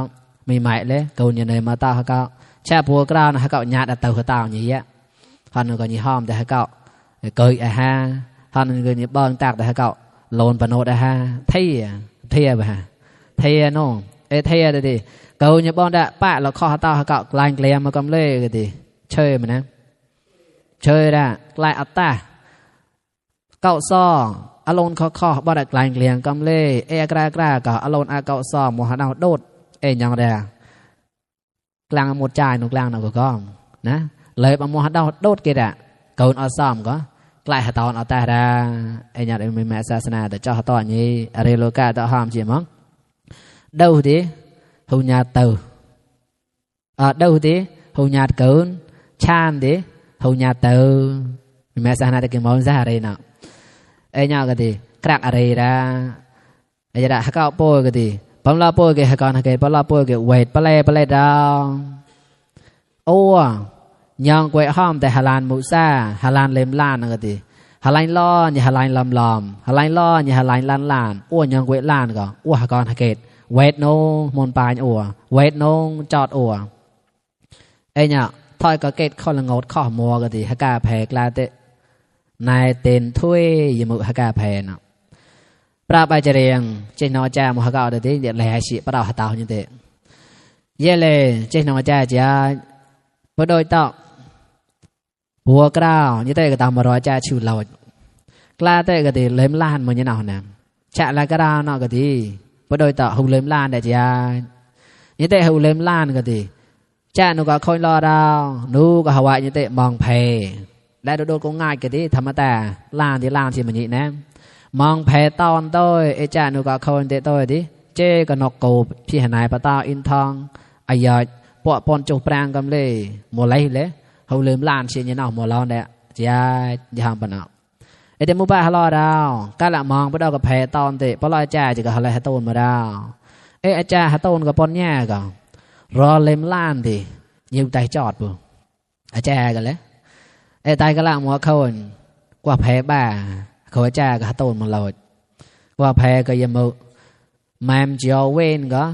มีไม้เลยเกาเนียนเลยมาตาฮักเก่าแช่พัวกล้าวนะฮักเก่าหยาดเตาฮักเต่าอย่างเงี้ยฮันนึงก็นี่ห้อมแต่ฮักเก่าเกยฮะฮันนึงก็นี่บ้องตากแต่ฮักเก่าโลนปนโนดฮะเทียไปฮะเทียโน่เทียเลยทีเกาเนี่ยบ้องได้ป้าเราข้อตาฮักเก่ากลายเกลียมมากำเล่กันทีเชยมันนะเชยได้กลายอัตตาเก่าซ้ออารมณ์ข้อบ้องได้กลายเกลียมกำเล่กล้ก็อารมณ์เก่าซ้อมหัวหน้าโดดยังได้กลางหมดใจหนูกลางหนูก็นะเลยบางหัวหน้าโดดเกดเกาอัดซ้อมก็กลายตอนอัตตาได้เนี่ยเป็นแม่ศาสนาแต่เจ้าตอนนี้อะไรโลกาต่อห้ามใช่มั้งđâu thì hầu nhà từ đâu thì hầu nhà cớn chan thì hầu nhà từ mẹ sang này cái món ra đây nào nhau cái gì crack ở đây ra giờ đã học bôi cái gì bấm la bôi cái con cái bấm la bôi cái weight play down nhang quậy hòmแต่ Hà Lan Musa Hà Lan lem lan cái gì Hà Lan lo như Hà Lan lom Hà Lan lo như Hà Lan lan nhang quậy lanก็con cáiเวทโนมนปานเวทโนจอดเนี่ยถอยก็เกตข้อละงดข้อมัวก็ดีฮักกาแพกลาเตนายเต็นถ้วยยมุฮักกาแพน่ะปราบไปเจริญเจนอจ่ามฮักกาเดติเดี๋ยวแลสิปราหัตาวนี่เตเยเลยเจนอจ่าจะบ่โดยตอกบัวกล้าวนี่เตก็ตามมารอจ่าชื่อเรากล้าเตก็ดีเล่มล้านมื้อนี้เนาะนะจะละกล้าวเนาะก็ดีพอโดยต่อหูเล่มล้านได้จ้านี่แต่หูเล่มล้านก็ดีจ้าหนูก็คอยรอดาวหนูก็หวายนี่แต่มองเพล และโดดๆก็ง่ายก็ดีธรรมดาล้านที่มันนี่นะมองแผตอนโตยไอ้จานุก็คนเตโตยดิเจก็นกโกพี่หนายปะตาอินทองอายอยปะปนจุปรางกำเลยหมดเลยเลยเฮาลืมล้านเสียเนาะหมดแล้วเนี่ยจะยามปะเนาะไอ้เดมุบ้าฮะลอดาวก็ละมองไปดอกกับแผตอนเตะปะลอยจ่าจะก็ฮะเลยฮะต้นมาดาวเอ้อาจารย์ฮะต้นกับปนแย่ก็รอเล็มล้านดิยิวไตจอดปุ๊อาจารย์กันเลยไอ้ไตก็ละมัวเขากว่าแผบ้าเขาอาจารย์ก็ฮะต้นมาลอยกว่าแผก็ยังมือแมมเจียวเวนก็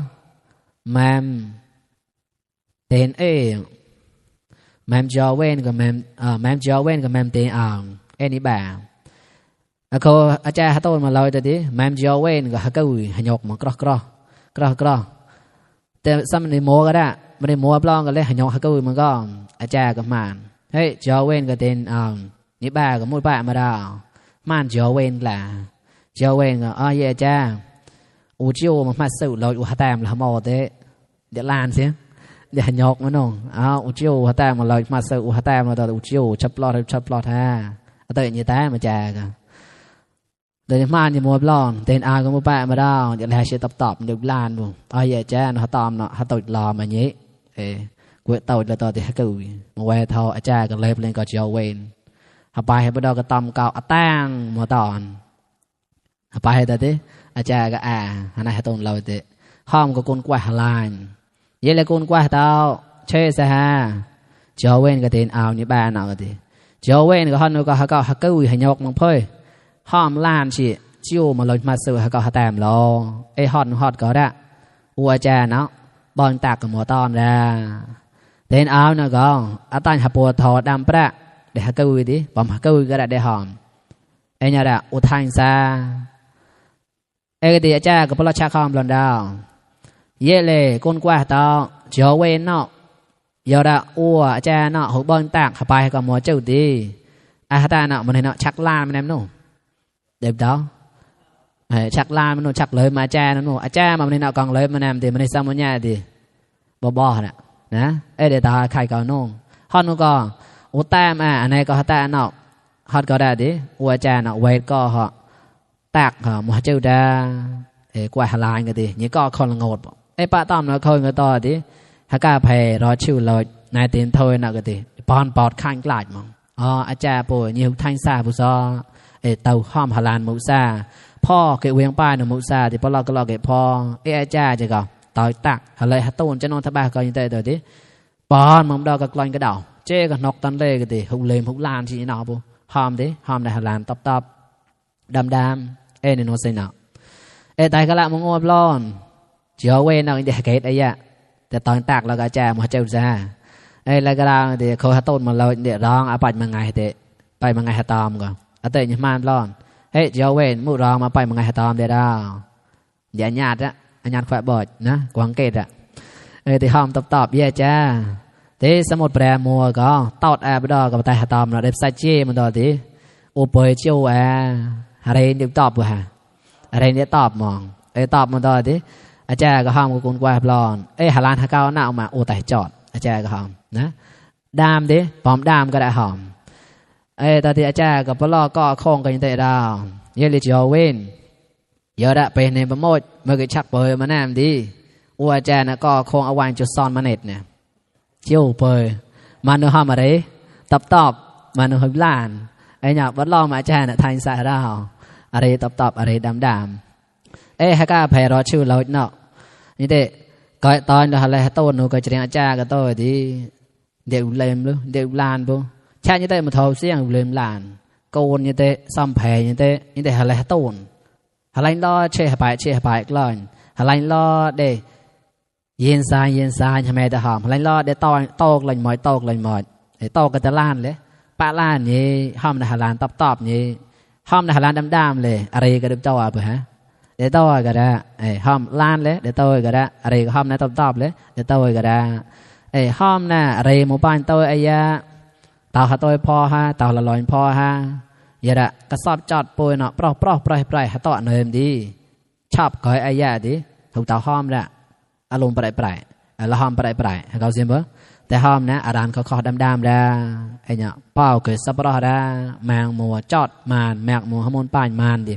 แมมเต็นเอแมมเจียวเวนกับแมมเจียวเวนกับแมมเต็นอ่างเอ็นี่บ่าเขาอาจารย์ฮะต้นมาลอยแต่ดิแมมเจียวเวนก็ฮะก็วิ่งหยกมันกรอแต่ซ้ำในโมก็ได้ไม่ได้โมปล้องกันเลยหยกฮะก็วิ่งมันก็อาจารย์กับมันเฮ้ยเจียวเวนกับเต็นอ่างนี่บ่ากับมุดบ่ามาดาวมันเจียวเวนแหละเจียวเวนก็อ๋อเย่อาจารย์อูจิโอมันมาสู้เราอูฮัตแตมเราหมอเตะเดี๋ยวลานเสียเดี๋ยวหยอกมันน้องอูจิโอฮัตแตมเรามาสู้อูฮัตแตมเราแต่อูจิโอชับลอดฮะเตะยี่แต่มาแจกันเดี๋ยวมันจะมัวปล้อนเต้นอาก็มัวแปะมาดาวเดี๋ยวแลเชื่อตอบเดี๋ยวลานบุอ๋อเย่แจ้นเขาตอมเนาะเขาตดรอมาเนี้ยกูตดแล้วตอนที่เขากูมาเวทอาจารย์ก็เลยเล่นกับเจียวเวนเขาไปให้พวกเราก็ตอมเก่าตั้งมาตอนเขาไปให้แต่ที่อาจารย์ก็ฮันให้ต้นเราเตะห้อมก็กุนกว่าฮลานเยเลยกุนกว่าเต้าเชื่อซะฮะเจ้าเว้นก็เต้นเอานี่บ้านเอาก็ดีเจ้าเว้นก็ฮันนูก็ฮักก็ฮักกุ้ยฮันยกมังเพ่ยห้อมล้านสิจิ้วมาลอยมาซื้อฮักก็ฮักแต้มรอไอฮอตก็ได้อัวอาจารย์เนาะบอลตากกับหมอตอนได้เต้นเอาเนาะก็อาตันฮับปวดทอดำประเดี๋ยวฮักกุ้ยดิบอมฮักกุ้ยก็ได้หอมไอเนี่ยแหละอุทัยซาเอกดีอาจารย์กับพระราชาคอมลอนดาวเย่เลยก้นกว่าต่อเจ้าเวนเนาะยอดอัวอาจารย์เนาะหัวบอลตากขับไปกับหมอเจ้าดีอาตาเนาะมันเห็นเนาะชักลานมันแนมนู่เด็บดาวชักลานมันนู่ชักเลยมาอาจารย์นู่อาจารย์มันเห็นเนาะกองเลยมันแนมดีมันในซ้ำมันแย่ดีบ่น่ะนะเอเดตาใครก่อนนู่ฮอดนู่ก็อุตามอันไหนก็ฮัตตาเนาะฮอดก็ได้ดิอัวอาจารย์เนาะเวทก็ฮะตากหมอเจ้าดากว่าฮลานกันดินี่ก็คนละงดไอ้ป้าต้อมเราเคยกันต่อดิฮักกาเพรอชิวเลยนายเต็นทอยนักกันดิปอนปอดข้างกลาดมั้งอาจารย์ป่วยยิ่งทังซาผู้ซอเต่าห้อมฮลานมุซาพ่อเกเวียงป้ายหนุ่มมุซาที่พอเราก็รอเกพ่ออาจารย์จะก็ต่อยตักอะไรฮัตตุนจะนอนทบาก็ยังได้ดิปอนมังดอกก็กลอนก็เดาเจ๊ก็นกตันเล่กันดิหุเลมหุลานที่นี่ปุ๊ห้อมดิห้อมในฮลานตบดำในโนเซนาตายก็ละมังงบล้อนเจียวเวนเอาอินเดียเกตไอ้ยะแต่ตอนตักเราก็แจมหัวเจ้าซะแล้วก็เราเดี๋ยวเขาฮัตต้นมาเราเดี๋ยวร้องอาปัดมังไงเตะไปมังไงฮัตตอมก่อนเตะยังมันล้อนเจียวเวนมุร้องมาไปมังไงฮัตตอมเดี๋ยวเราอย่าหยาดหยาดแฝงบ่อยนะกวางเกตที่ห้อมตอบเย่จ้าที่สมุดแปรมัวก็ตอดไปดอกกับไตฮัตตอมเราได้ใส่เจ้มันดอที่อุปเจียวอะไรเดี๋ยวตอบว่ะอะไรเนี่ยตอบมองตอบมันต่อดิอาจารย์ก็ห้ามกุนกว่าปลอนฮาลานฮาเก้าหน้าออกมาโอ้แต่จอดอาจารย์ก็ห้ามนะดามดิปอมดามก็ได้หอมตอนที่อาจารย์กับปลอก็คงกันยังแต่ดาวเยลิจเวนเยอะละเป็นในประโมทเมื่อกี้ชักเปยมาแนมดีอาจารย์ก็คงเอาวางจุดซ่อนมาเน็ตเนี่ยเจียวเปยมันนึกห้ามอะไรตอบมันนึกห้ามล้านเนี่ยวัดลองมาอาจารย์ทายสายดาวอะไรตอบอะไรดำฮักกาเพรอชื่อเราเนาะนี่เด็กก็ตอนเราอะไรต้นนูก็จะเรียนอาจารย์ก็โตดีเด็กเลมเลยเด็กลานปุ๊ใช่นี่เด็กมาทอเสียงเลมลานโกนนี่เด็กซ้ำแผ่นี่เด็กอะไรต้นอะไรล้อเชี่ยไปกลอนอะไรล้อเด็กเย็นซายทำไมจะหอมอะไรล้อเด็กโตกเลยหมดโตก็จะล้านเลยป้าล้านนี่ห้ามในฮาลานตอบนี่ห้อมในฮาลานดำเลยอะไรก็ดูเจ้าอ่ะฮะเดี๋ยวโตก็ได้ห้อมล้านเลยเดี๋ยวโตก็ได้อะไรก็ห้อมในตอบเลยเดี๋ยวโตก็ได้ห้อมน่ะอะไรหมู่บ้านโตไอ้ยะเต่าหาโตพอฮะเต่าละลอยพอฮะอย่าละกระสอบจอดป่วยเนาะปล่อยหาโตเนิมดีชอบคอยไอ้ยะดิถูกเต่าห้อมละอารมณ์ปล่อยละห้อมปล่อยเขาเสียบ่ แต่หอมนะอารานเขาดำๆดาไอ้เนี่ยเป้าเกิดสับปะรดดาแมงมัวจอดมานแมกมัวขมนป้ายมานดิ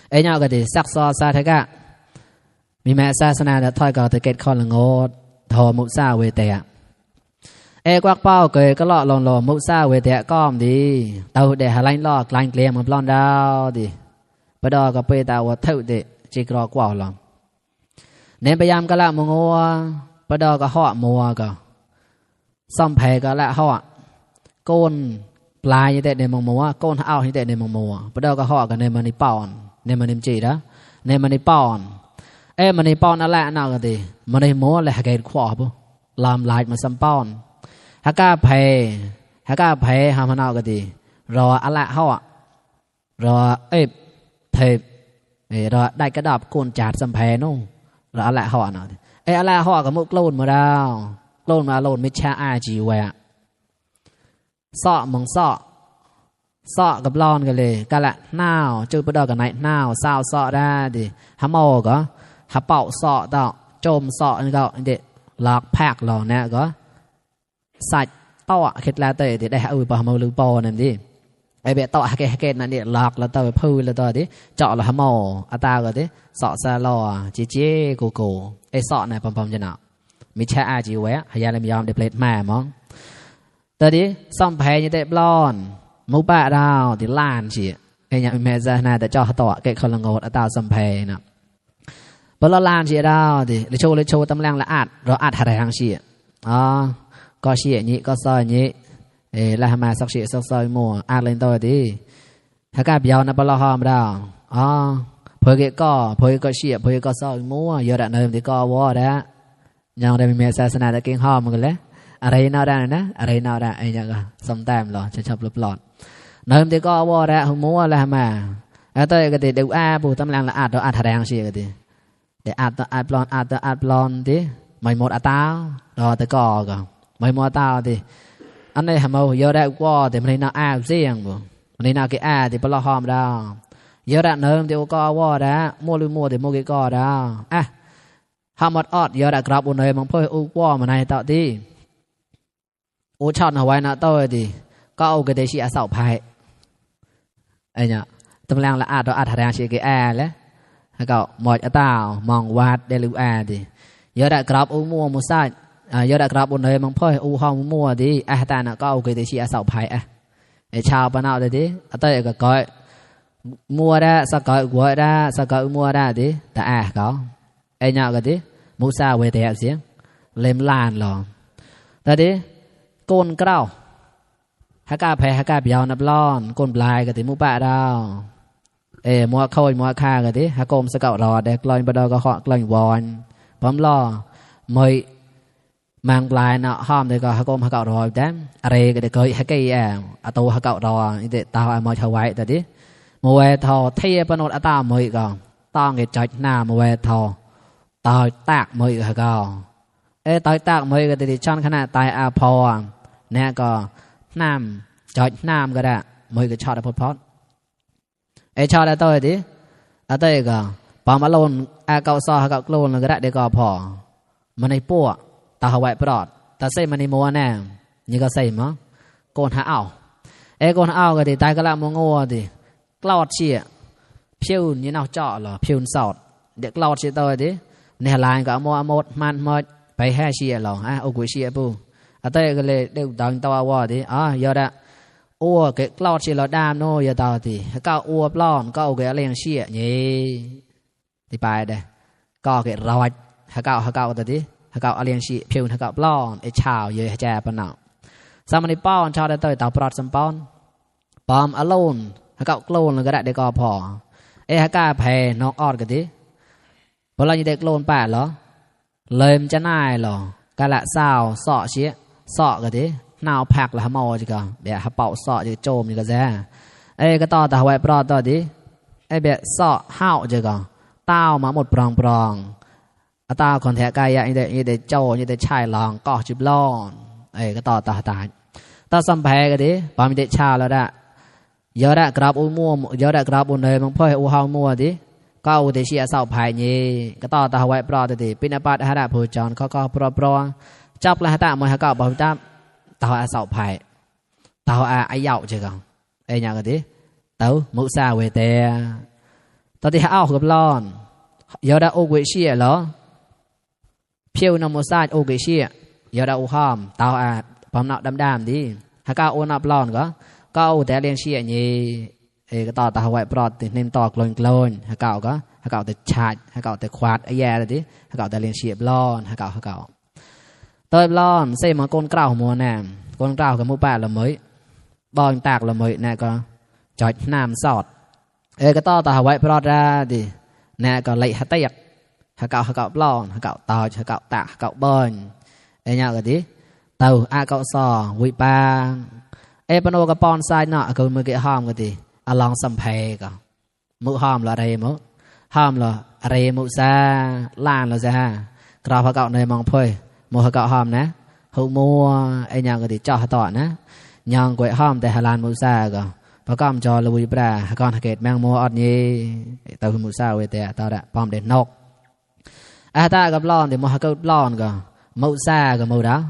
ไอ้เนี่ยก็ดิซักซอซาเทกะมีแม่ศาสนาเดถอยก็ตะเกตคอนละโงดทอมุซาเวเตะเอกวักเป้าเกยก็เลาะลองมุซาเวเตะก้อมดีเต่าเดหาไล่ลอกลายเกลียมมันปล้อนดาวดิปะดอก็เปตาวเท่าเดจิกรอกว่าลองเน้นพยายามก็ละมัวปะดอก็ห่อมัวก็ซ่อมแผก็ละห่อโกนปลายยี่เตะในมัวโกนเอายี่เตะในมัวปะดอก็ห่อกันในมันนี่ป่อนในมันนี่จีนะในมันนี่ป่อนมันนี่ป่อนอะไรน่าก็ดีมันนี่มัวเลยหาเกณฑ์ขวบลามลายมาซ้ำป่อนฮักกาแพ้หามันเอาก็ดีรออะไรห่อรอเทปรอได้กระดับโกนจัดซ้ำแพ้นู่รออะไรห่อหน่อยอะไรห่อกับมุกโลนมาดาวโลนมาโลนไม่ใช่อาจีแวะซ้อมองซ้อกับลอนกันเลยกันละหนาวจืดไปดอกกันไหนหนาวสาวซ้อได้ดิฮัมโมก็ฮับเป่าซ้อต่อโจมซ้อนี่ก็เด็ดหลอกแพกหล่อเนี่ยก็ใส่ต่อเข็ดแล้วเตะได้เอาไปฮัมโมหรือปอนั่นดิไอเบะต่อฮักเกตนั่นดิหลอกแล้วต่อไปพูดแล้วต่อดิเจาะแล้วฮัมโมอัตราก็ดิซ้อซาลอจีโกซ้อเนี่ยปอมจะหนามิใช่อาจีแวะหายาเลยยอมเดเพลทแม่มองตอนนี้ซ่อมแพ้ยังเตะบอลมุบ้าดาวที่ล้านสิไอ้ยังแม่จะน่าแต่เจ้าต่อเกะคนละงดอัตราซ่อมแพ้นะบอลล้านสิดาวดิเลยโชว์ตำแหน่งละอัดเราอัดหาแรงสิก็เสียนี้ก็ซอยนี้แล้วทำมาสักเสียสักซอยมัวอัดเล่นตัวดีถ้าการเบียวนะบอลหอมดาวเพื่อก็เสียเพื่อก็ซอยมัวเยอะระเนิมที่ก็วอดะยังได้มีแม่ศาสนาตะเกียงหอมกันเลยอะไรน่าได้นะอะไรน่าได้ไอ้ยังก็สมแต้มหรอจะชอบหลอดเนิมที่ก็วอดะหัวมัวแล้วมาแล้วตัวก็ติดเดือดปูตำแหน่งละอัดเราอัดแรงเสียก็ติเดี๋ยวอัดปลอนดิไม่หมดอัตราเราแต่ก็ไม่หมดอัตราดิอันนี้ทำเอาเยอะได้กว่าแต่มันน่าเสียงบ่มันน่าเกะที่ปลาหอมดาวเยอะได้เนิมที่ก็วอดะมัวหรือมัวที่มัวกี่ก็ดาวหาหมดอดเยอะได้กราบอุนเลยมันเพื่ออุกว่ามันในต่อที่อุชอนเอาไว้นะตัวดีก็เอากระเดชีอาสาวพายไอ้เนี่ยตำแหน่งละอาดเราอาดแรงเชียร์แอร์แล้วก็หมดอัตาวมองวาดเดลิวแอร์ดีเยอะได้กราบอุมัวมุซ่าเยอะได้กราบอุนเลยมันเพื่ออุห้องมัวดีแต่น่ะก็เอากระเดชีอาสาวพายไอ้ชาวปนเอาเลยดีตัวก็ก้อยมัวได้สักก้อยหัวได้สักก้อยมัวได้ดีแต่เขาไอ้เนี่ยก็ดีมุซ่าเวทีเสียงเล่มลานหรอแต่ดิโกนเกล้าฮักกาแพ้ฮักกาเบียวนับล้อนโกนปลายก็ติมุปะดาวมัวเข้ามัวฆ่าก็ติฮักโกมสเการอเด็กลอยบดก็เหาะกลอยวอนพร้อมล่อมวยมังปลายเนาะห้อมเด็กก็ฮักโกมฮักเก่ารอแต่อะไรก็เด็กเคยฮักเกี่ยอัตโตฮักเก่ารอนี่เด็กตาไอ้มวยชาวไว้แต่ดิมัวทอเทียปนดอัตามวยก็ต้องเกจัดหน้ามัวทอตายตากมวยฮักเก่าตายตากมวยก็ติดช่อนขนาดตายอาพอเนี่ยก็น้ำจอดน้ำก็ได้มวยก็ชอดพอดชอดได้ตัวดิตัวก็ปอมอารมณ์เก่าซอเก่าโกลนก็ได้เด็กก็พอมันในปัวตาหวายปลอดตาเส้มันในมัวแน่นี่ก็ใส่มั้งโกนหาเอาโกนหาเอาก็ดิตายก็ละมัวงัวดิกลอดเชี่ยพิวนี่น่าเจาะหรอพิวสอดเด็กกลอดเชี่ยตัวดิเนี่ยลายก็มัวหมดมันหมดไปแห่เชี่ยหรอโอ้กุยเชี่ยปูตัวก็เลยเด็กดังตัวว่าดิยอดอะอ้วกกลอดเชี่ยเราดามโนยอดตัวดิก็อ้วปล้อนก็เอาเกลียงเชี่ยนี่ที่ไปเด้ก็เกรอยฮักเก่าตัวดิฮักเก่าเลียงเชี่ยพิวฮักเก่าปล้อนชาวเยอะแจ่ปนเอาสามนิป้อนชาวได้ตัวเต่าปลอดสัมปอนปอมอโลนฮักเก่าโกลนก็ได้เด็กก็พอฮักเก่าแพ้นอกออดก็ดิพอเราจะเด็กโกลนแปดเหรอเลยมันจะน่ายหรอกะละสาวสอเชี่ยสอก็ดินาวผักละหมอจิกะเบียฮับเป่าสอจิโจมจิกะแซ่ก็ต่อแต่หวยปลอดต่อดิเบียสอห้าวจิกะเต้ามาหมดปรองเต้าคนแทกายยังได้โจยังได้ชายลองก็จิบล้อนก็ต่อตาสัมเพก็ดิปามีเด็กชาแล้วได้เยอะได้กราบอุมัวเยอะได้กราบอุนเลยมันพ่ออุห้าวมัวดิก็อุเดชียสาวภายนี้ก็ต่อตาหวยปลอดดิปินาปัดหาดาผู้จรเขาก็ปลอ จับละตะมวยหะเก่าบ่ตามตาวอาเสาไผตาวอาไอยาวเจกไอ้หยังก็ดิเตามุซาเวเตตอนที่เอากับลอนยอดาโอเวเชียเหรอเพียวนำมุซาโอเวเชียยอดาอุหอมตาวอาปอมเนาะดำๆดิหะเก่าโอนับลอนก็เอาแต่เลี้ยงเชียนี่ก็ต่อตาไว้ปลอดติเน้นต่อกลนหะเก่าก็หะเก่าแต่ชาดหะเก่าแต่ควาดไอ้แย่เลยดิหะเก่าแต่เลี้ยงเชียบลอนหะเก่าตอยลอนเสมากนกล้าวมัวแนมกนกล้าวกับมุป้าละเมยบอนตากละเมยน่ะก็จอยน้ำสอดก็ต่อตาไว้ปลอดราดิน่ะก็ไหลหะเตียกหะเก่าลอนหะเก่าตอยหะเก่าตากหะเก่าบอนไอ้เนี่ยก็ดิเตาอาเก่าซอวิปางปนโอกับปอนไซน์เนาะก็มือเกะห้อมก็ดิอลองสัมเพก็มุห้อมละอะไรมุห้อมละอะไรมุซาล้านละจ้ากราบหะเก่าในมองเพยมัวเก่าหอมนะหูมัวไอ้ยังก็ติจ่อต่อนะยังกวยหอมแต่ฮาลานมูซาก็ประกอบจอลุยปลาก่อนเกตแมงมัวอดนี้เตามูซาเวเตะตอระปอมเด่นนกอาตากับลอนเดี๋ยวมัวเก่าลอนก็มูซาก็มูดาว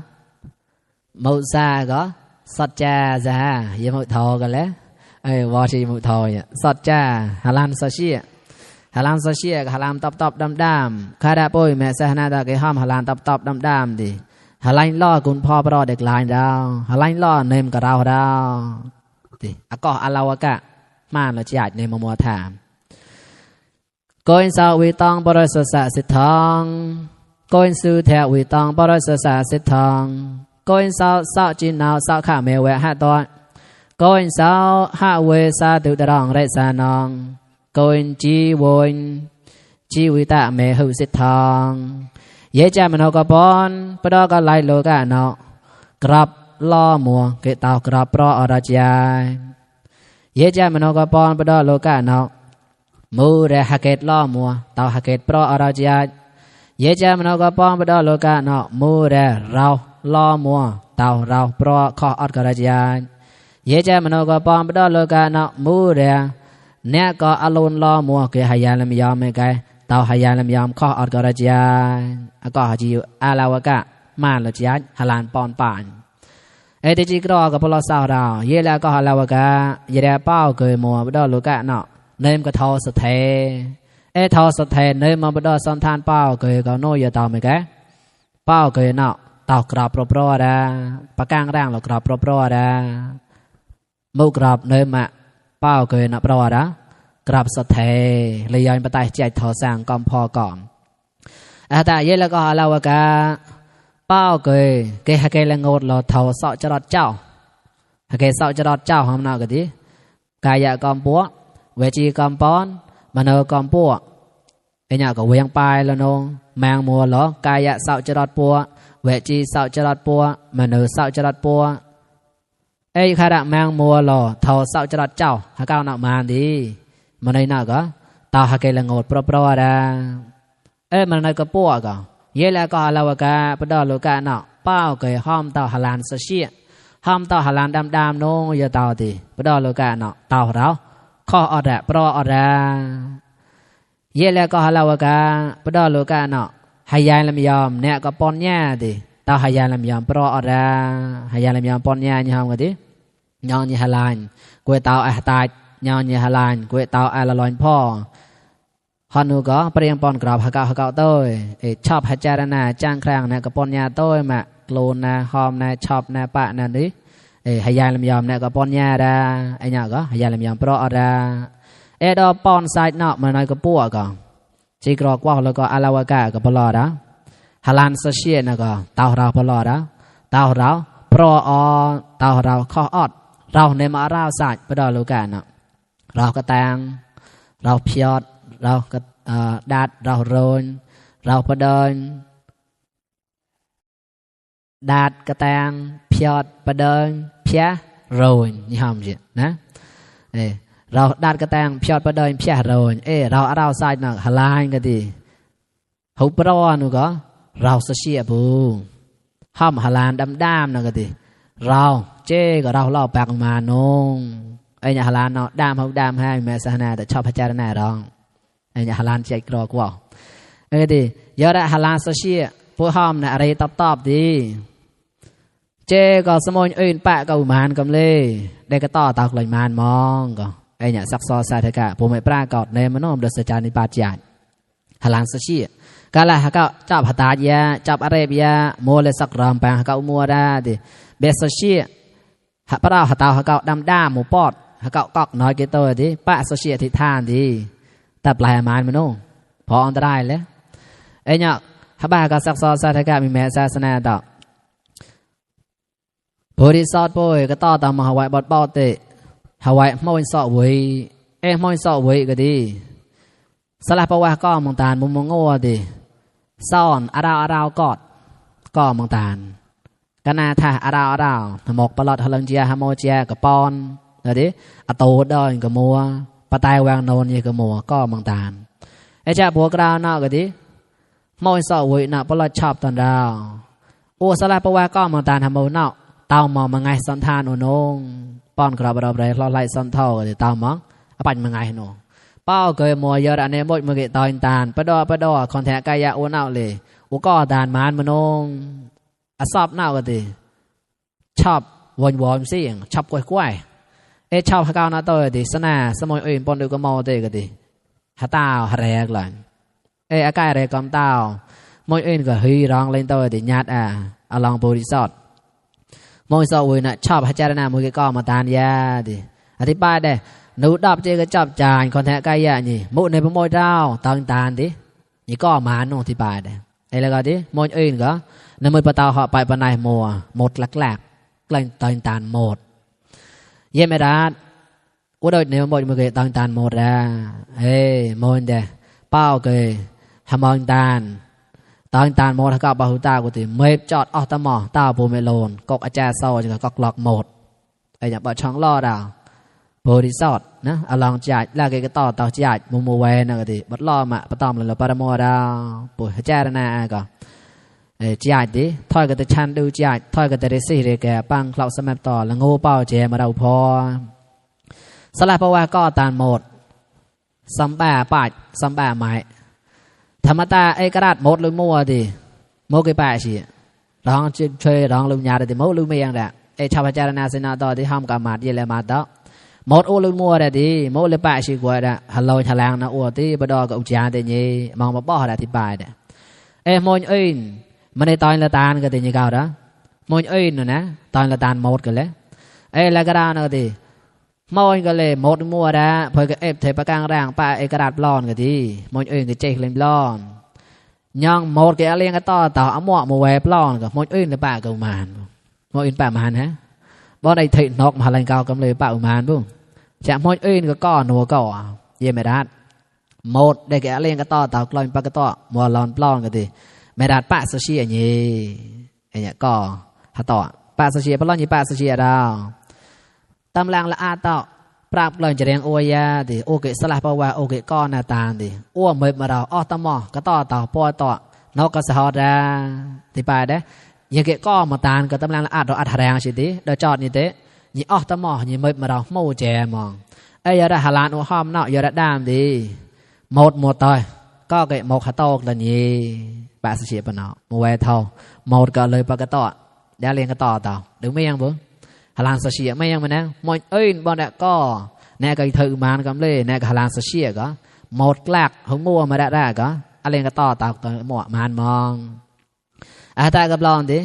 มูซาก็สัจจาจ้ายังมูทอกันแล้ววอชีมูทอเนี่ยสัจจาฮาลานซาชีฮาลานโซเชียกับฮาลานตอบดำคาดาป่วยแม่เสนาตาเกห้อมฮาลานตอบดำดิฮาลานล่อกุนพ่อปรอเด็กลายดาวฮาลานล่อเนมกับเราดาวดิอากออาลาวกะมาเราจะอยากในมัวถามก้อยสาววิตองบริสุทธิ์สิทธองก้อยสูแถววิตองบริสุทธิ์สิทธองก้อยสาวจีนาวสาวข้าเมวะหะตอนก้อยสาวหะเวสาตุตรองไรสานองก้อยจีวนจีวิตาเมหุสิทธองเยจามนกปอนปดอกไลโลกะเนาะกรับล้อมัวเกตาวกรับปรออราจายเยจามนกปอนปดอโลกะเนาะมูเรหะเกตล้อมัวตาวหะเกตปรออราจายเยจามนกปอนปดอโลกะเนาะมูเรเราล้อมัวตาวเราปรอขออดกราจายเยจามนกปอนปดอโลกะเนาะมูเรเนี่ยก็อารมณ์ล้อมัวเกหายาลมยอมไม่ไกลตาวหายาลมยอมข้ออดกราจายก็หาจิวอาลาวกะมาลจายฮาลานปอนปานติจิกรอกับพลสาวดาวเยแล้วก็ฮาลาวกะเยเดเป้าเกยมัวบดอลูกะเนาะเนมก็ทอสเททอสเทเนมมาบดอสันทานเป้าเกยก็โนยตาวไม่ไกลเป้าเกยเนาะตาวกราบปรอดาปะกางร่างเรากราบปรอดามุกราบเนมะเป้าเกยนับรอดากราบสเทเลยย้อนไปใต้ใจทอสร้างกอมพอก่อนแต่เยแล้วก็เราว่าก็เป้าเกยเกหเกลงดเราทอสอจรดเจ้าหเกสอจรดเจ้าหอมนาก็ดีกายะกอมปัวเวจีกอมปอนมโนกอมปัวไอ้เนี่ยก็เวียงปลายแล้วน้องแมงมัวหรอกายะสอจรดปัวเวจีสอจรดปัวมโนสอจรดปัวขณะแมงมัวหล่อทอสอจรดเจ้าหาเก้าหนักมาดีมันในน่ะก็ตาหเกลงดปรอดามันในกระปัวก็เยแล้วก็เราว่าก็ปดอโลกะเนาะเป้าเกยห้อมเต่าฮาลานซะเชียห้อมเต่าฮาลานดำๆโนยเต่าติปดอโลกะเนาะเต่าเราข้ออดะปรออดาเยแล้วก็เราว่าก็ปดอโลกะเนาะหายายลำยอมเนี่ยก็ปอนแย่ติเต่าหายายลำยอมปรออดาหายายลำยอมปอนแย่ยอมก็ติยอนยฮาลานกวยเต่าอะตายยอนยฮาลานกวยเต่าอะละลอยพ่อฮอนูก็เปรียงปอนกรอบหะเก่าโต้ชอบหะจารณาจ้างครางนะก็ปอนยาโต้มะโกลนนะหอมนะชอบนะปะนะดิหายายลำยอมนะก็ปอนยาดาไอ้เนี่ยก็หายายลำยอมปรอดาดอปอนไซด์เนาะมันน้อยก็ปัวก็จีกรอกว่าแล้วก็อาลาวกะก็ปลอดาฮาลานซะเชียนะก็เต่าเราปลอดาเต่าเราปรอเต่าเราข้ออดเราในมาราศาสตร์ปดอโลกะเนาะเราก็แตงเราเพียดเราก็ดาดเราโรนเราประเดินดาดกระแตงเพียดประเดินเพียโรนนี่หอมจีนะเราดาดกระแตงเพียดประเดินเพียโรนเราเราใส่หนักฮาลานก็ดีหุบร้อนก็เราเสียบูห้อมฮาลานดำๆนะก็ดีเราเจ๊ก็เราเล่าปากมานงไอ้เนี่ยฮาลานเนาะดามเขาดามให้แม่สหนาแต่ชอบพระเจ้าหน้าร้องไอ้เนี่ยฮาลานใจกรอกว่าดิยอดฮาลานโซเชีย ผู้ห้อมนะอะไรตอบดีเจก็สมอยอื่นปะก็อุมานกำเลยได้ก็ต่อตากลอยมานมองก็ไอเนี่ยซักซอสาธกะผมไม่ปรากฏในมโนมเดสจานิปาจาหลังสชีกาลาฮะก็จับหตาเยาจับอะไรเบียโมเลสักรามแปงฮะก็มัวได้ดิเบสชีฮะปราหตาฮะก็ดำด้าหมูปอดฮะก็กอกน้อยเกตัวดิปะสชีทิทานดีแต่ปลายมานมโนพออันตรายเลยไอเนี่ยฮะบ้าก็ซักซอสาธกะมีแม่ศาสนาต่อบริษัทป่วยก็ต่อตามมหาวิทยาลัยบอดเป้าเตะหาไว้ไม่วันสอบไว้ไม่วันสอบไว้ก็ดีสลับประวัติก็มองตาลมุมมองงัวดีซ่อนอาราวกอดก็มองตาลกันนาท่าอาราวหมกปลอดฮลังเจียฮโมเจียกับปอนเดี๋ยวดิอโตดอยกับมัวปะไตแวงโนนยี่กับมัวก็มองตาลไอ้เจ้าบัวกราวน่าก็ดีไม่วันสอบไว้น่ะปลอดชอบตอนดาวโอ้สลับประวัติก็มองตาลฮโมน่าเต่ามองมาไงสันทานโอนงป้อนกระบเราเลยเราไล่สันเท่าเลยเต่ามองปั่นมาไงโนเป้าเกยมัวยอดอันนี้หมดมือเกตอยตานปะดอคอนแทคกายะโอนเอาเลยอุก็ดานมานมนงอสอบเน่าก็ดีชอบวนเสียงชอบกล้วยชอบฮักเอาหน้าตัวดีสนาสมอยอื่นปนดูก็มอเตก็ดีฮัตตาฮแรกหลังอากาศอะไรก็มเต้ามอยอื่นก็ฮีร้องเล่นตัวดีญาติอลองบริษัทมอยสาวน่ะชอบพิจารณามือก็มาตานยาดิอธิบายได้หนูดับเจก็จับจานคอนแทคกายะนี่มุในพมอยดาวตานดินี่ก็มาโนอธิบายได้ไอ้แล้วก็ดิมอยอื่นก็ในมือปะตาเหาะไปปะนายมัวหมดหลักกลั่นตานหมดเยี่ยมรัดว่าโดยในมอยมือเกตานหมดแล้วมอยเดเป้าเกยทำมอยตานหมดถ้าก็บาหุตากูติเมฟจอดออกตะหมอตาปูเมโลนกอกอาจารย์โซ่จะก็กลอกหมดไอ้เนี่ยบ่ช่องล่อดาวบริษัทนะอลองจ่ายแล้วก็ต่อจ่ายมูเวนะก็ติบัดล่อมาปะตอมเลยปะดามอดาวปูอาจารย์นาก็จ่ายดิถอยก็จะชันดูจ่ายถอยก็จะได้สิเรแกปังคลอกสมับต่อแล้วงูเป้าเจมาเราพอสลับเพราะว่าก็ตานหมดซัมบ้าปาดซัมบ้าไม้ธรรมตากระดาษหมดหรือมัวดิโมกิปะสิร้องช่วยร้องลุงยาดิโมลุงเมียงแหละชาวพจารณาเสนาต่อที่ห้ามกับมาดเยลมาต่อหมดโอลุงมัวเดิโมเลปะสิกว่าเด้ฮัลโหลทะลางนะอวดที่บดอกับอุจาเตนี่มองมาป้ออธิบายเด้มอยอื่นมันในตอนละตานก็ตินี่เก่าเด้มอยอื่นนะตอนละตานหมดกันเลยแล้วกระดาษนะก็ติมอยก็เลยหมดมัวเด้เพื่อก็เทปกลางแรงปะกระดาษปลอนก็ดีมอยอื่นก็เจ๊เล่นปลอนยังหมดก็เลี้ยงก็ต่อเอาหมวกมาแวบปลอนก็มอยอื่นเลยปะกับมานมอยอื่นปะมานฮะบ่ได้ถินกมาลังเก่ากำเลยปะมานบุ้งจะมอยอื่นก็ก้อนหัวก่อเยี่ยมไม่ได้หมดได้แกเลี้ยงก็ต่อกลอยปะก็ต่อมัวลอนปลอนก็ดีไม่ได้ปะสุชีอย่างนี้ไอ้เนี่ยก็หาต่อปะสุชีปลอนยี่ปะสุชีดาวตำลังละอาต่อปราบกลอยจะเรียงโอยาดิโอเคสลับเพราะว่าโอเคก้อนนาตาดิอ้วมเมื่อมาเราอ้อตมอก็ต่อปอต่อนกก็สะฮอดาที่ไปได้ยังเกก็มาตานก็ตำลังละอาเราอัดแรงสิดิโดยจอดนี่เตะยี่อ้อตมอยี่เมื่อมาเราโม่แจมองยาได้ฮาลานอุห้อมเนาะยาได้ดามดีหมดต่อยก็เกหมกขาโตกตอนนี้ปะสุชีปนอมาแวเท่าหมดก็เลยปะก็ต่อเดี๋ยวเรียงก็ต่อดึงไม่ยังบุฮาลานเสียไม่ยังมันนะมอยบอลเนี่ยก็แน่ก็ถือมานกำเลยแน่ก็ฮาลานเสียก็หมดแกลกหงมัวมาได้ก็อะไรก็ต่อตัวหมวกมานมองตากับลอนดิ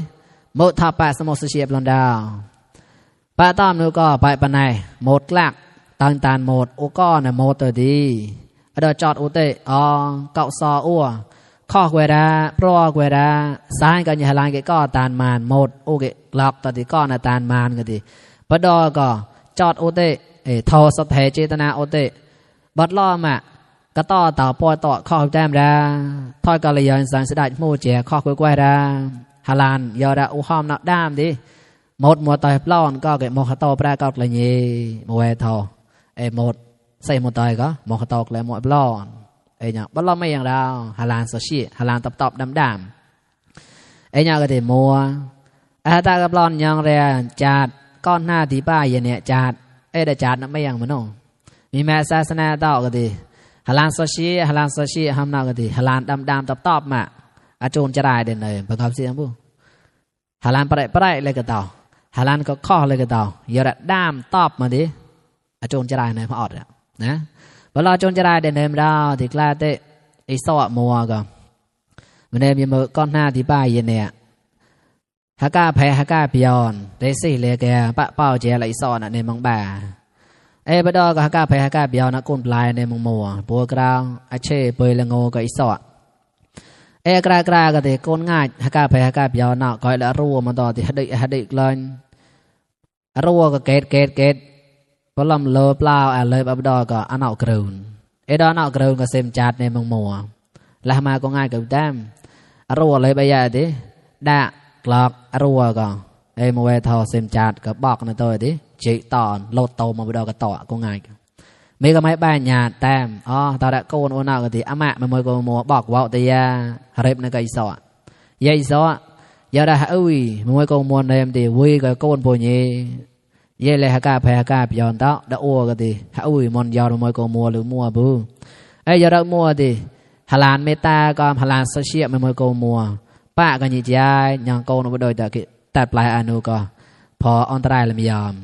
หมดทับปะสมอเสียบลอนดาวปะต้อมนูก็ไปปะไหนหมดแกลกตานหมดโอก็เนี่ยหมดตัวดีเดอจอดอุเตเกาซออ้วข้อเวดาปลอกเวดาสายกันยาลานก็ตานมานหมดโอเคหลอกตอนที่ก้อนตานมานกันดีปะดอก็จอดอุเตทอสเทเจตนาอุเตบัดล้อมาก็ต่อปอยต่อข้อแต้มดาทอยกาลยันสังสดาโมเจข้อกล้วยดาฮาลานยอดาอุหอมนักด้ามดิหมดมัวต่อยปล้อนก็เกะโมขโตปลากอดเลยนี่โมเวทอหมดใส่หมดต่อยก็โมขโตเลยหมดปล้อนเนี่ยบัดล้อไม่อย่างเราฮาลานโซชีฮาลานตอบดำเนี่ยก็เดมัวตากับปล้อนยังเรียจัดก้อนหน้าที่ป้ายเนี่ยจัดได้จัดนั่นไม่อย่างมันโนมีแม่ศาสนาต่อก็ดีฮาลานโซชีฮามนาก็ดีฮาลานดำตอบมา อาโจนจะได้เดินเลยบังคับเสียงผู้หาลานปะเลยก็ต่อหาลานก็ข้อเลยก็ต่ออย่าระด้ามตอบมาดิอาโจนจะได้ในพออดนะเวลาโจนจะได้เดินเลยเราที่กล้าเตะไอ้สอมัวก็มันเนี่ยมีมือก้อนหน้าที่ป้ายเย็นเนี่ยฮักกาแพ้ฮักกาพิยอนได้สิเลยแกปะเป้าเจอะไรสอน่ะในมังบ่าเอ้บดอก็ฮักกาแพ้ฮักกาพิยอนนะก้นปลายในมังมัวปัวกราวอาเช่เปยละโงก็ไอ้สอเอกรากราก็ที่ก้นง่ายฮักกาแพ้ฮักกาพิยอนน่ะก็ละรัวมันต่อที่ฮัดดิเลยรัวก็เกตพอลำเลอเปล่าเลยบดอก็อันเอากระดุนเอดอนเอากระดุนก็เซมจัดในมังมัวแล้วมาก็ง่ายกับแต้มรัวเลยไปใหญ่ดิด่ากลอกรัวก็ไอ้มวยทอเซมจัดก็บอกในตัวดิจีตอนโลดโตมาไปดอกก็ต่อก็ง่ายมีก็ไม่บ้านหยาดแต้มอ๋อตอนแรกโกนโอนาก็ที่อามามันมวยก็มัวบอกว่าแต่ยาเร็บในก็อีสอยัยสอยาได้อุ้ยมันมวยก็มัวในมันที่วิ่งก็โกนปุยยี่ยัยเลยฮักกาแพ้ฮักกาพิยอนเต้าได้อ้วก็ที่อุ้ยมันยาวมันมวยก็มัวหรือมัวบูไอ้ยาได้มัวที่ฮาลานเมตาก็ฮาลานเสียมันมวยก็มัวป้าก็ยิ่งใจยังโกนไปโดยแต่ปลายอนุก็พออันตรายเลยไม่ยอม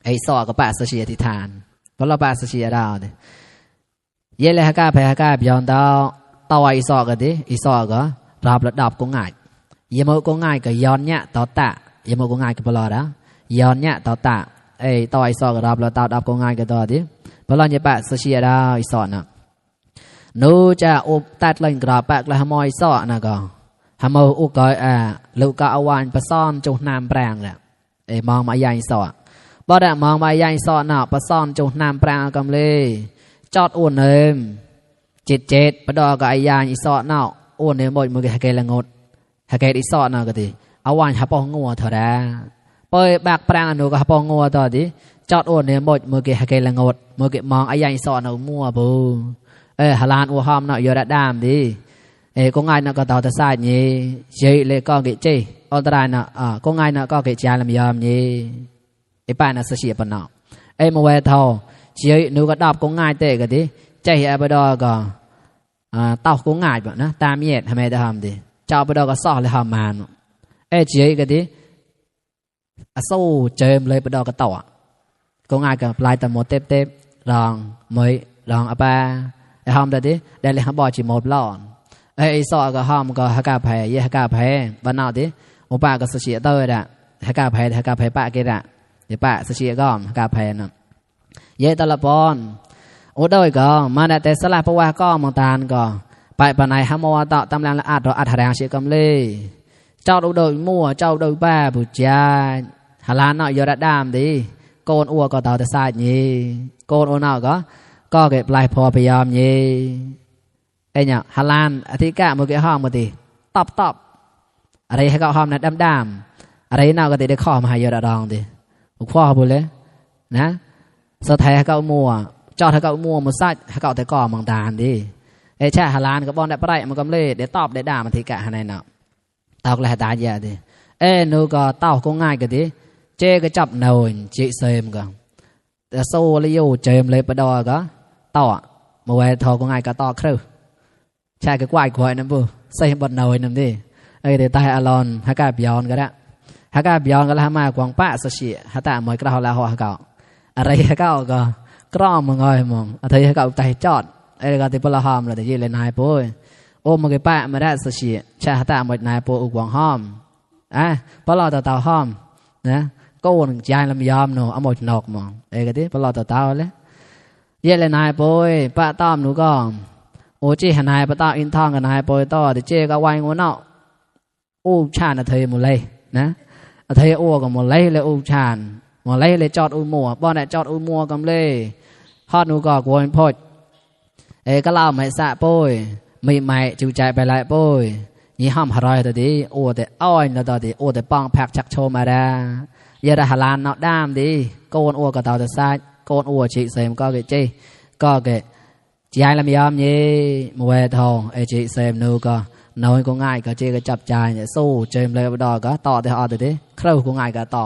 ไอ้สอก็ป้าเสียที่ทานเพราะเราป้าเสียดาวเนี่ยเย่เลยฮักกาแพ้ฮักกาย้อนดาวต่อไอ้สอก็ดิไอ้สอก็รับระดับก็ง่ายยี่โมก็ง่ายก็ย้อนเนี่ยต่อตะยี่โมก็ง่ายก็ปลอดนะย้อนเนี่ยต่อตะไอ้ต่อไอ้สอก็รับระดับก็ง่ายก็ต่อดิเพราะเราเนี่ยป้าเสียดาวไอ้สอน่ะนูจะอุบตัดเล่นกราบแปกและหมอยสอนะก็หามอุกอยลูกก็เอาวานประซ่อนจุน้ำแปลงแหละไอ้มองมาใหญ่สอบ่ได้มองมาใหญ่สอน่ะประซ่อนจุน้ำแปลงกำเลยจอดอ้วนเอิมเจ็ดประดอก็ไอ้ยานอีสอน่ะอ้วนเอิมบ่มือฮักเกละงดฮักเกอีสอน่ะก็ดีเอาวานหาปองงัวเถอะนะเปิดแบกแปลงอนุก็หาปองงัวต่อดิจอดอ้วนเอิมบ่มือฮักเกละงดมือมองไอ้ยานอีสอน่ะมัวบูฮาลานอัวหอมน่ะอยู่ระดับดีก็ง่ายน่ะก็ต่อแต่สายนี้เจเลยก็เกจอันตรายน่ะก็ง่ายน่ะก็เกจลำยามนี้ไอ้ป้าน่ะเสียปนน่ะไอ้มาเวทอเจนูก็ดับก็ง่ายเตะกันดิใจไอ้บดอก็เต่าก็ง่ายแบบนะตามเย็ดทำไมได้ทำดิเจ้าบดอก็สอนเลยทำมันไอ้เจกันดิสู้เจิมเลยบดอก็ต่อก็ง่ายกับปลายแต่หมดเต็มลองไม่ลองอาป้าไอ้ทำแต่ดิได้เลยทำบ่อจีหมดหลอนไอ้สอก็ห้อมก็ฮักกาแพ้ยี่ฮักกาแพ้บ้านนอกดิอุปาก็เสียเตอร์ด่ะฮักกาแพ้ป้าเกด่ะเดี๋ยวป้าเสียก็ฮักกาแพ้น่ะเย่ตละปอนโอ้โดยก็มาแต่สลับเพราะว่าก็มองตาลก็ไปปนายฮามอต่อตำแรงละอัดเราอัดแรงเสียกำเลยเจ้าโดยมั่วเจ้าโดยป้าบุญญาฮาลานเนาะยอดดามดิโกนอัวก็ต่อแต่สายนี้โกนอัวเนาะก็เก็บลายพอพยายามนี้ไอ้เนี่ยฮาลานอธิกะมือเกี่ยห้องมาตีตอบอะไรให้เขาห้องนั้นดำอะไรน่าก็ตีได้ข้อมาให้ยอดดองตีอุกข้อบุญเลยนะสถายให้เขามัวจอดให้เขามัวมุสัยให้เขาแต่ก่อมองตาดีไอ้แช่ฮาลานกับบอลได้ปะไรมันก็เลยเดี๋ยวตอบได้ด่ามันทีกะให้ในเนาะตอกเลยตาเยอะดินูก็เต้าก็ง่ายกันดิเจ๊ก็จับหน่อยจีเซมก็แต่โซ่เลยอยู่เจมเลยปะดอก็ต่อมาไว้ทอก็ง่ายก็ต่อครึ่งใช่ก็กวาดควายนั่นปุ๊ใส่บอลหน่อยนั่นดิเดี๋ยวตายอลอนฮักกาบยอนก็ได้ฮักกาบยอนก็ละมากวางป้าเสียฮัตตามวยกระหอบละหัวฮักเก่าอะไรฮักเก่าก็กล้อมมึงอ้อยมองอะไรฮักเก่าใจจอดไอ้ก็ที่พลหอมเลยแต่ยี่เลยนายปุ้ยโอ้มึงไอ้ป้ามาได้เสียใช่ฮัตตามวยนายปุ้ยอุกวางหอมพอเราต่อหอมนะก็วนใจลำยอมหนูเอาหมดนอกมองไอ้ก็ที่พอเราต่อเลยยี่เลยนายปุ้ยป้าต้อมหนูก็โอ้จีหนายป้าต้ออินทองกับนายปุ้ยต่อเดี๋ยวเจ๊ก็วายงูเนาะอู้ชาณเธอหมดเลยนะเธออ้วกับหมดเลยอู้ชาญหมดเลยจอดอุ้ยมัวบ่อเนี่ยจอดอุ้ยมัวกันเลยฮอดหนูก็กวนพดก็เล่าไม่สะปุ้ยไม่ไม่จูใจไปไล่ปุ้ยยี่ห้อมหารอยตัวดีโอ้แต่อ้อยแล้วตัวดีโอ้แต่ป้องแพกชักโชมาได้ยาดาฮาลานเนาะด้ามดีโกนอ้วกับเต่าแต่ซ้ายโกนอ้วจีเสมก็เกจีก็เกจีไอลำยามยี่มวยทองจีเสมนูก็น้อยก็ง่ายก็เจก็จับใจเนี่ยสู้เจมเลยดอก็ต่อแต่ออตัวดีคราวก็ง่ายก็ต่อ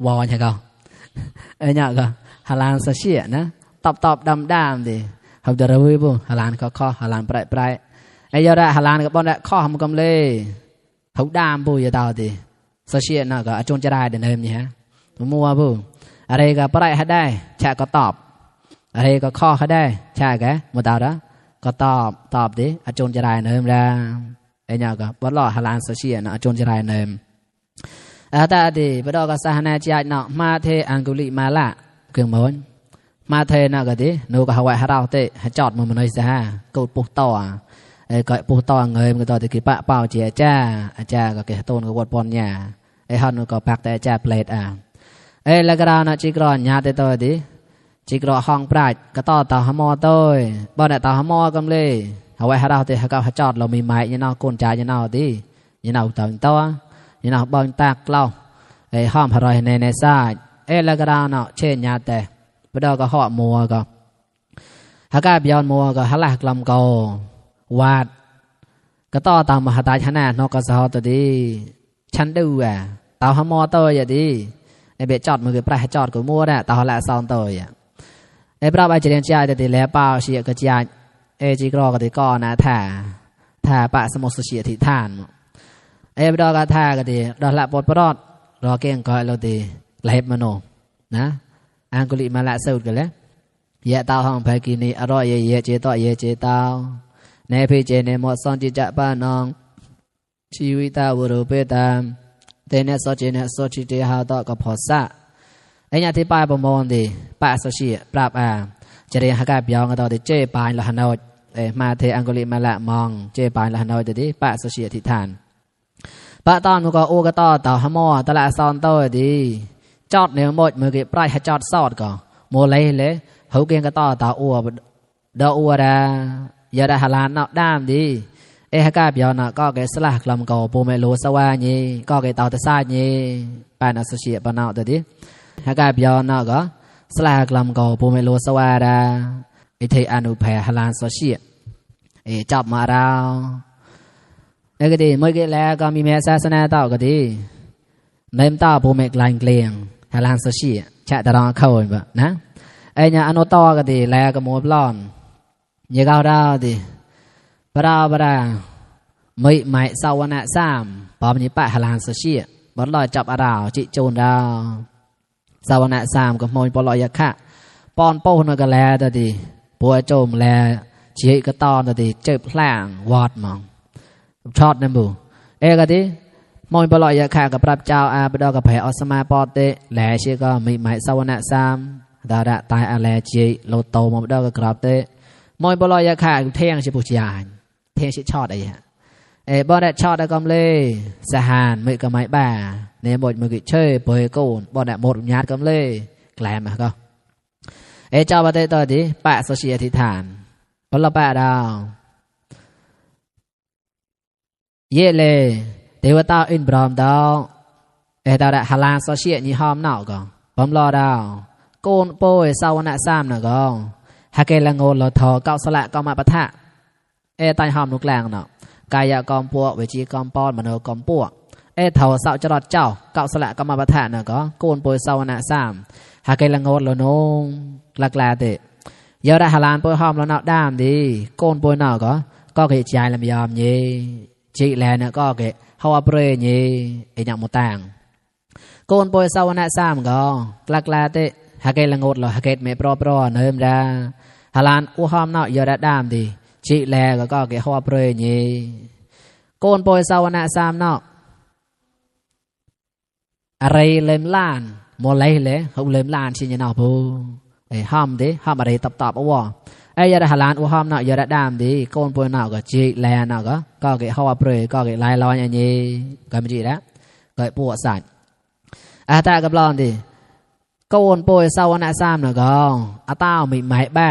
วอนใช่ก็เนี่ยก็ฮาลานเสียนะตอบดำดิเขาจะรู้ปุ๊ฮาลานข้อฮาลานปลาย ไอ้ยอดหลานก็บ่ได้ข้อหำกำเลยเฮาดามปูอยู่ตาวติสเชียน่ะก็อจนจะได้เดิมนี่ฮะมัวปูอะไรก็บ่ได้ให้ได้แช่ก็ตอบอะไรก็ข้อให้ได้ใช่แกบ่ตาวดะก็ตอบดิอจนจะได้เดิมแล้วไอ้เนี่ยก็บ่รอหลานสเชียน่ะอจนจะได้เดิมแต่ดิบ่ดอกก็สหนาจิยะเนาะมาเทอังกุลิมาละเครื่องมนมาเทน่ะก็ดินูก็หาไว้ให้เราเตให้จอดมือมันหน่อยซะกูปุกต่อก็ปูตอเงยมันก็ต่อตะกี้ปะเป่าเจียจ้าอาจารย์ก็เกต้นก็วดปอนหญ้าไอ้ฮันก็พักแต่อาจารย์เปลดแล้วก็เรานะจิกรอนญาติตัวดิจิกรอห้องปราดก็ต่อต่อหมอตัวบ่ได้ต่อหมอกำเลยเอาไว้ให้เราเตะให้เขาจอดเรามีไม้ยันเอาก้นจ่ายยันเอาดิยันเอาต่อตัวยันเอาบางตากเราห้อมพรอยในซายแล้วก็เราเนาะเช่นญาติแต่ไปดอก็ห่อมัวก็ฮักกาบยอนมัวก็ฮัลลักลำโกวาดก็ต่อตามมหาตาชนะนกกระสอบตัวดีฉันดูต่อหมอตัวอย่างดีไอเบ็ดจอดมือปลายจอดกูมัวน่ะต่อละซองตัวไอปราบไอเจริญใจแต่ตีแล้วเปล่าเสียกระจายจิกรอกระติก้อนะถ่าปะสมุสเสียทิฐานไอปดอกระถ่าก็ดีดอกละปดปลอดรอเก่งก็เราตีเล็บมโนนะอังกุลิมาละสุดกันแล้วเยะเต้าห้องไปกินนี่อร่อยเยะเจต่อเยะเจเต้าในพิจในหมดสอนจิตจะป้านองชีวิตาวรุเปตามเตเนสจิเนสจิเตหาต่อกับพอสะไอ้เนี่ยที่ป้ายประมวลดีป้าสชีปราบจะเรียนหากาบยองกันต่อที่เจปายละหันเอามาเทอังกุลิมาละมองเจปายละหันเอาดีป้าสชีทิฐานป้าตอนมันก็โอกต่อหมอตละซอนโตดีจอดเนื้อหมดมือกี่ปลายให้จอดสอดก่อนโมเลยเขาเก่งก็ต่ออัวดออัวดายาดาหลานเนาะดามดีฮากาบยอนะก็เกสละกลำกอปูเมโลสวาญีก็เกตาวตะซาญีปานัสเชียปะเนาะตัวดิฮากาบยอนะก็สละกลำกอปูเมโลสวาดาอิเทอนุเพหลานสเชียจับมาเราก็ดีเมื่อกี้แล้วก็มีแม่ศาสนาต่อก็ดีเมมต่อปูเมกลายเกลียงหลานสเชียชะตะรองเข้าแบบนะเนี่ยอนุต่อก็ดีแล้วก็โมบล้อนยาเกาดาวดิปราไม่ไม่สาวนาสามปอมยิปะหลานสเชียบอลลอยจับอาราวจิโจนดาวสาวนาสามกับมวยปลอยยาคะปอนโป้นก็แล้วดิปัวโจมแล้วเชี่ยก็ตอนดิเจ็บแผลงวอดมองช็อตนั่นบูก็ดิมวยปลอยยาคะกับปรับเจ้าอาไปดอกับแผลอสมาปอเตแหล่เชี่ยก็ไม่ไม่สาวนาสามดาดะตายอะไรเชี่ยโลโตมาไปดอกับกราบเตมวยบอลอยาขาเที่ยงชิบุญญาณเที่ยงชิชอดไอ้ฮะบอลได้ชอดได้กำเลยสหานไม่กำไม่บ่าเนี่ยหมดมือกิเชยเปย์กูนบอลได้หมดญาติกำเลยแกลมก็เจ้าประเทศตัวดีปะโซเชียทิฐานบอลละปะดาวเย่เลยเทวตาอินบรอมดาวดาวได้ฮาลานโซเชียนี่หอมหนาวก็บอมรอดาวกูนโปยสาวนาซ้ำนะก็หากเกลังโง่เราทอเก้าสละก็มาปะทะตายหอมนุกแรงเนาะกายกอมปัวเวจีกอมปอนมโนกอมปัวเท่าสาวจรดเจ้าเก้าสละก็มาปะทะเนาะก็โกนปวยสาวนาสามหากเกลังโง่เราโนงหลักแลเตะเยอะได้หลานปวยหอมเราเนาะด้ามดีโกนปวยเนาะก็เกยใจลำยอมยีจีแลเนาะก็เกยเขาว่าเปรย์ยีอย่างมุตังโกนปวยสาวนาสามก็หลักแลเตะหากเกลังโง่เราหากเกตไม่ปรเนิ่มดาฮาลานอุหอมเนาะเยอะได้ดามดีจิแลก็เกี่ยวกับเปรย์นี่โกนปอยสาวนาสามเนาะอะไรเล่มล้านโมเลยเขาเล่มล้านชิญเนาะพูห้อมดิห้อมอะไรตอบเอาวะเยอะได้ฮาลานอุหอมเนาะเยอะได้ดามดีโกนปอยเนาะก็จิแลเนาะก็เกี่ยวกับเปรย์ก็เกี่ยวลายลอยอย่างนี้ก็ไม่จีแล้วก็ปวดสั่นแต่กับลอนดิโกนปอยสาวนาสามเนาะก็เต้ามีไม้บ้า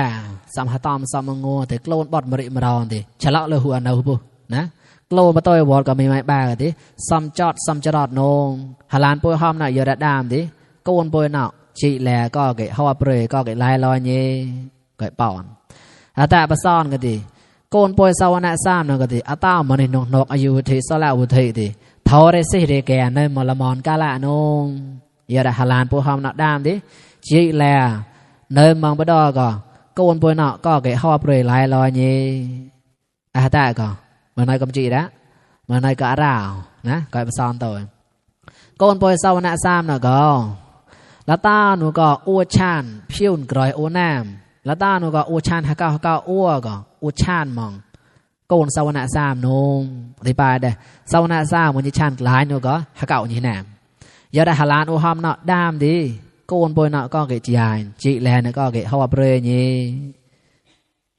สามหาตอมสามงัวแต่โกลนบอดมริมารอนดิฉลาดเลยหัวหนูปุ๊นะโกลนมาตัววอดก็มีไม้บ้ากันดิซ้ำจอดนงฮาลานปวยหอมเนาะเยอะระดามดิโกนปวยเนาะชีแลก็เกะหัวเปรย์ก็เกะลายลอยเย่เกะป่อนแต่ประซ่อนกันดิโกนปวยสาวนาสามเนาะกันดิเต้ามันนกอายุที่สละอุทิดิเท่าไรสิเรแกนในมลมอนกาละนงเยอะฮาลานปวยหอมเนาะดามดิชีแลในมังบดอก็โกนปวยเนาะก็เกะหัวเปรย์ลายลอยเย่แต่ก็ mà nói cầm chị đó mà nói cả rào nè gọi mà son tôi con bồi sau nạ sam nào có lá ta nó có ô chan phiêu gọi ô nam lá ta nó có ô chan hay cao ô có ô chan mong con sau nạ sam nôm thì bài đây sau nạ sam mình chan lái nó có hay cao như nam giờ đã hà lan ô hom nọ đam đi con bồi nọ có cái chị lè nó có cái hoa bơi nhỉ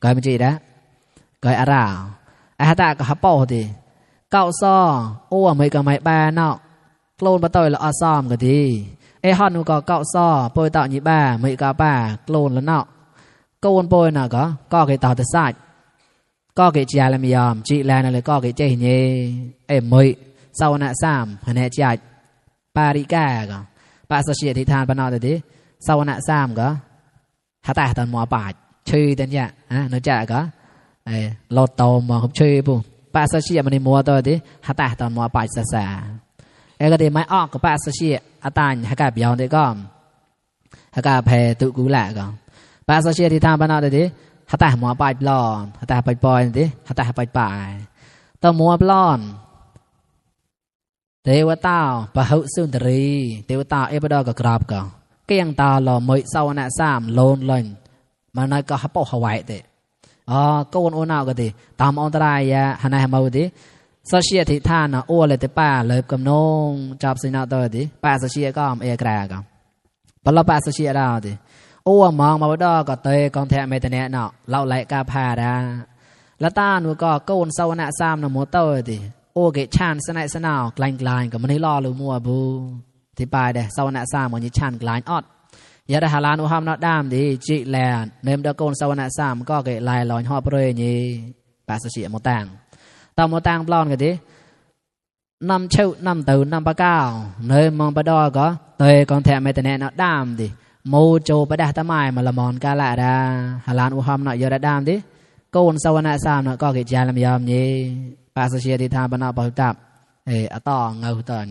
gọi mà chị đó gọi rào ai ta có hấp bò thì cạo so ô mấy cái máy ba nọ clone bắt tôi là awesome cái gì ai hòn nó có cạo so bôi tạo nhị ba mấy cái ba clone là nọ clone bôi nào có cái tạo từ sạch có cái chia làm yom chị là này có cái chơi nhỉ em mấy sau nãy sam hồi nãy chạy Parika có bà sơ thì than ban nào thì sau nãy sam có hả ta tận mò bạch chơi tên nhá nó chạy có lột tàu mà không chơi bu bà sơ mà đi mua tôi thì hả ta tận mò bạch xa cái gì máy óc của bà sơ à tan hả cả biểu đấy con hả cả phê tự cứu lại con bà sơ thì than ban nào thì hả ta mò bạch lon hả ta bạch bòi thì hả ta bạch bài tao mua lonเทวตาปะหุสุนทรีเทวตาเอปดอกกราบก็เกียงตาลอมยเศร้าหน้าสามโลนเลยมันนายก็ฮับปอกหวายเตก็วนโอนเอาก็ดีตามอันตรายยาหันให้มาดีโซเชียที่ท่านอ้วนเลยแต่ป้าเลยกำนงจับสินาตัวดีป้าโซเชียก็เอกราก็พอเราป้าโซเชียเราดีอ้วนมองมาว่าดอกก็เตยกองแทะไม่แต่เนี้ยเนาะเราไหลกาพาดาแล้วตาหนูก็วนเศร้าหน้าสามหนูมัวตัวดีโอเคชานสนายสนาวกลายกับมันให้ล่อหรือมัวบูที่ปลายเด้สาวนาซามมันยิ่งชานกลายอดยาได้ฮาลานอุฮามนัดดามดีจิแลนเนมดะโกนสาวนาซามก็เกลายลอยหอบเรยนี่ปาสเสียมตังตามมตังปลอนกันดินำเช่านำตื่นนำปะก้าวเนยมองปะดอก็เตยกองแถมไม่แต่แน่นัดดามดิมูโจปะดาตะไมมาละมอนกาละดาฮาลานอุฮามนัดยาได้ดามดิโกนสาวนาซามนัดก็เกจาลมยามนี่ปาสเชียที่ทำบรรณาปหุตับต่อเงาตอน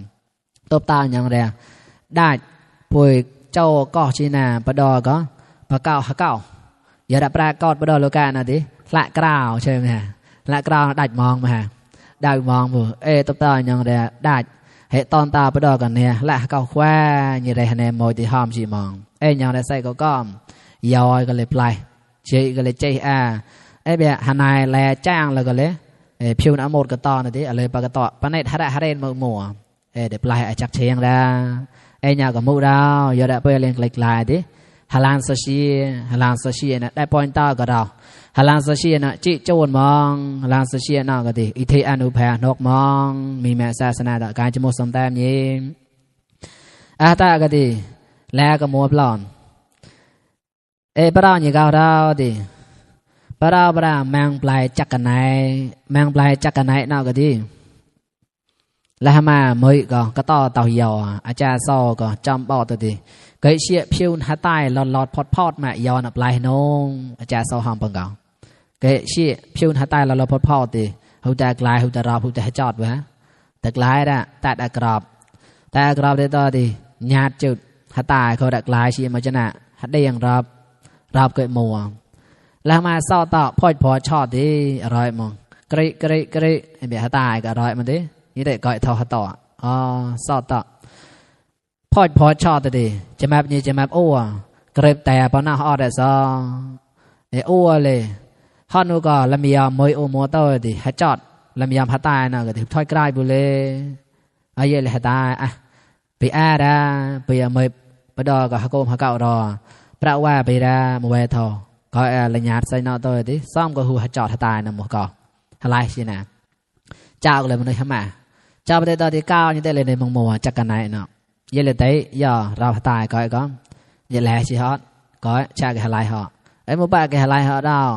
ตบตาอย่างแรงได้ป่วยเจ้าก็ชีนาปดอก็ปะเก้าหะเก้าอย่าดับปลากอดปดอโลกานะดิละกราวใช่ไหมฮะละกราวดัดมองมาฮะดัดมองมือตบตาอย่างแรงได้เหตุตอนตาปดอกันเนี่ยละเก้าแควยี่ไรคะแนนมวยที่ห้ามชีมองอย่างแรงใส่ก็ก้อมยอยก็เลยปลายเจก็เลยเจแบบฮานายแลจ้างแล้วก็เลยพิวน้ำหมดกระตอนนี่อะไรปากกระตอปนเนตฮาเรนมัวเดี๋ยวปลายจักเชียงแล้วยากับมูดาวยอดไปเรียนไกลๆดิฮาลานโซเชียนะได้พอยต์ต่อกับเราฮาลานโซเชียนะจิโจนมองฮาลานโซเชียนะก็ดีอิทธิอนุภาณกมองมีแม่ศาสนาต่อการจมูกสมแต้มยิ้มตาก็ดีแล้วก็มัวปลอนปราณีเก่าเราดิปราแมงปลายจักกันไหนแมงปลายจักกันไหนน่าก็ดีแล้วมาเมื่อก็ต่อเต่ายออาจารย์ซอก็จำบอกตัวดีเกยเชี่ยพิวหาใต้หลอดพอดมายอนปลายนงอาจารย์ซอหอมปังเก่าเกยเชี่ยพิวหาใต้หลอดพอดดีเขาจะกลายเขาจะรอเขาจะจอดไว้แต่กลายน่ะแต่กรอบได้ต่อดีญาติจุดหาใต้เขาจะกลายเชี่ยมาชนะหัดได้อย่างรอบเกิดมัวแล้วมาซอต่อพอชอดดีอร่อยมองกริเบียตายก็อร่อยมันดินี่เด็กก่อยทอต่อซอต่อพอชอดดีจะแบบนี้จะแบบอ้วกริบแต่ปนหน้าออดแต่ซออ้วเลยฮอนูก็ลำยำมวยโอมัวต่อดีให้จอดลำยำหาตายน่ะก็ถือถ้อยใกล้บุเล่ไอ้เย่เลยหาตายไปดาไปมวยไปดอก็ฮักโกมฮักเก่ารอประว่าไปดามวยทอก็เลยญาติใส่นอตัวดิซ้อมก็หูหัดจอดหัดตายนะหมอก็อะไรสินะเจ้าเลยมันเลยทำไมเจ้าประเทศตอนที่9นี่ได้เลยในมังมัวจักกันไหนเนาะยี่เลยได้ย่อเราหัดตายก็ยี่แหล่สิฮอตก็ชาแกหัดไล่ฮอหมู่บ้านแกหัดไล่ฮอดาว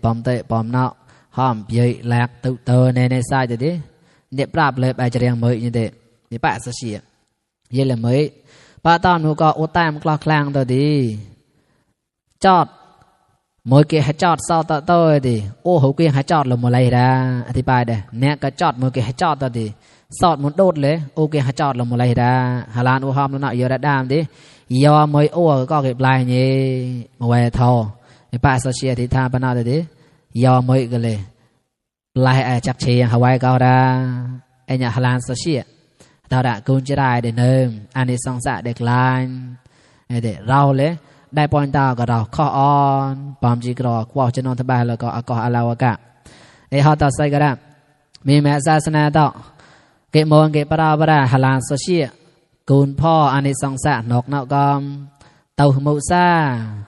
ปอมเตะปอมเนาะห้อมยี่แหลกตุเตอในไซด์ดิเนี่ยปราบเลยไปจะเรียงมือยี่เด็นี่ป้าเสียยี่เลยมือป้าตอนหนูก็อุตตามกลอกแคลงตัวดีจอดมวยเกี่ยจอดซอต่อตัวดิโอ้เขาเกี่ยจอดลงมาเลยนะอธิบายเด้เนี่ยก็จอดมวยเกี่ยจอดตัวดิสอดมันโดดเลยโอเกี่ยจอดลงมาเลยนะฮาลานอุฮามนั่นน่ะอยู่ระดับดิยอมวยโอ้ก็เก็บลายนี่มาไว้ทอไอ้ป้าโซเชียที่ทำปนเอาดิยอมวยกันเลย ลายจักเชียงหาไว้ก็ได้ไอ้เนี่ยฮาลานโซเชียตาดะกุญจะได้เดินเดิมอันนี้สองสะเด็กลายไอ้เด็กเราเลยได้ปอนตาก็เราข้ออ่อนปอมจีกรอกว่าจะนอนทบายแล้วก็อากออาลาวกะไอ้ฮอต่อใส่ก็ได้มีแม่ศาสนาต่อเก็บมงเก็บปราบราฮาลานโซเชียกุญพ่ออันนี้สองสะนกนกกอมเต่าหมูซา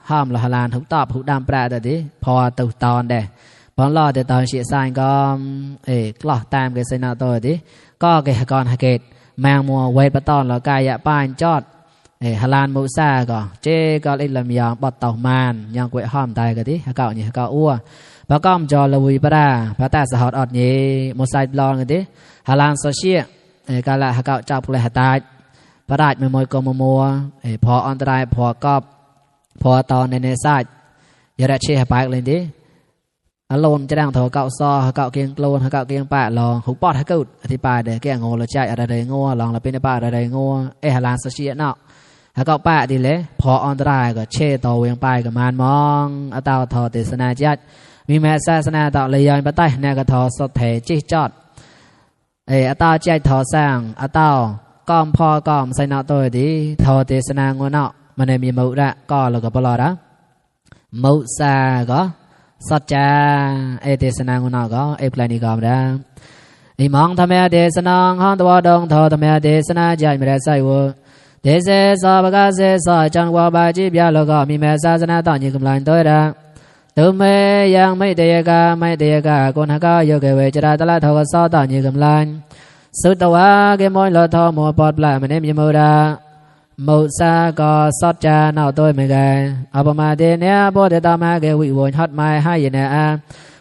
ห้ามละฮาลานทุกตอบทุกดำปลาเด็ดพอตุตอนเด้พอรอเดี๋ยวตอนเสียสายก็กล้อตามกันใส่หน้าตัวดิก็เกะก่อนหาเกตแมงมัวไว้ประตอนแล้วกายะป้านจอดฮาลานมูซาก็เจก็เล่นลำยองบอดเต่ามานยังกวยห้อมตายกันดิฮะเก่าเนี่ยฮะเก่าอ้วพระก้อมจอละวุยปราพระตาสหอดอดนี้มูไซบลอนกันดิฮาลานโซเชียกาละฮะเก่าเจ้าผู้เลยหาตายพระราชไม่มวยกมัวพออันตรายพอกอบพอตอนในเซาอย่าได้เชี่ยไปเลยดิอารมณ์จะดังถอเก่าซอเก่าเกียงโกลนเก่าเกียงป่าลองหุบปอดให้เกิดอธิบายเด็กแก่งอละใจอะไรใดงัวลองละเป็นป่าอะไรใดงัวฮาลานโซเชียเนาะฮะเก่าป่าดีเลยพออันตรายก็เช่ต่อเวียงไปกับมานมองอตาวทอเตสนาจัดมีแม่ศาสนาต่อเลยยอนปะไตแนกทอสดเทจิจอดอตาวใจทอสร้างอตาวก้อมพอก้อมใส่เนาะตัวดีทอเตสนางัวเนาะมันได้มีมุระก็แล้วก็ปลอดนะมุซาก็สัจจาเตสนางัวเนาะก็พลานิกรรมได้มองทำไมเตสนาห้องตัวดงทอทำไมเตสนาใจไม่ได้ใส่วัวเตเสสอบกาเสสอจังว่าบาจีบยาแล้วก็มีแม่ศาสนาต่อยิ่งกำลังตัวได้ตุเมยังไม่เตยกาไม่เตยกาคนหากโยเกเวจราตละทอกสอต่อยิ่งกำลังสุดตัวเกมอยลอทอมัวปอดปลามันเนมยมูดามุสาก็สัจจาเนาตัวไม่ไงอัปมาเดเนียโบเดตามาเกวิวนฮัดไม้ให้ยเนอา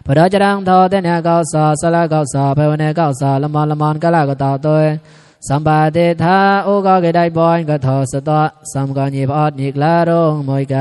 พอเราจะดังทอเตเนียก็สอสละก็สอเพวเนก็สอละมอนก็ละก็ต่อตัวสัมปาเดธาโอก็เกได้บอยก็ทอสตอสัมกอนีพอดนิกลารงมวยไก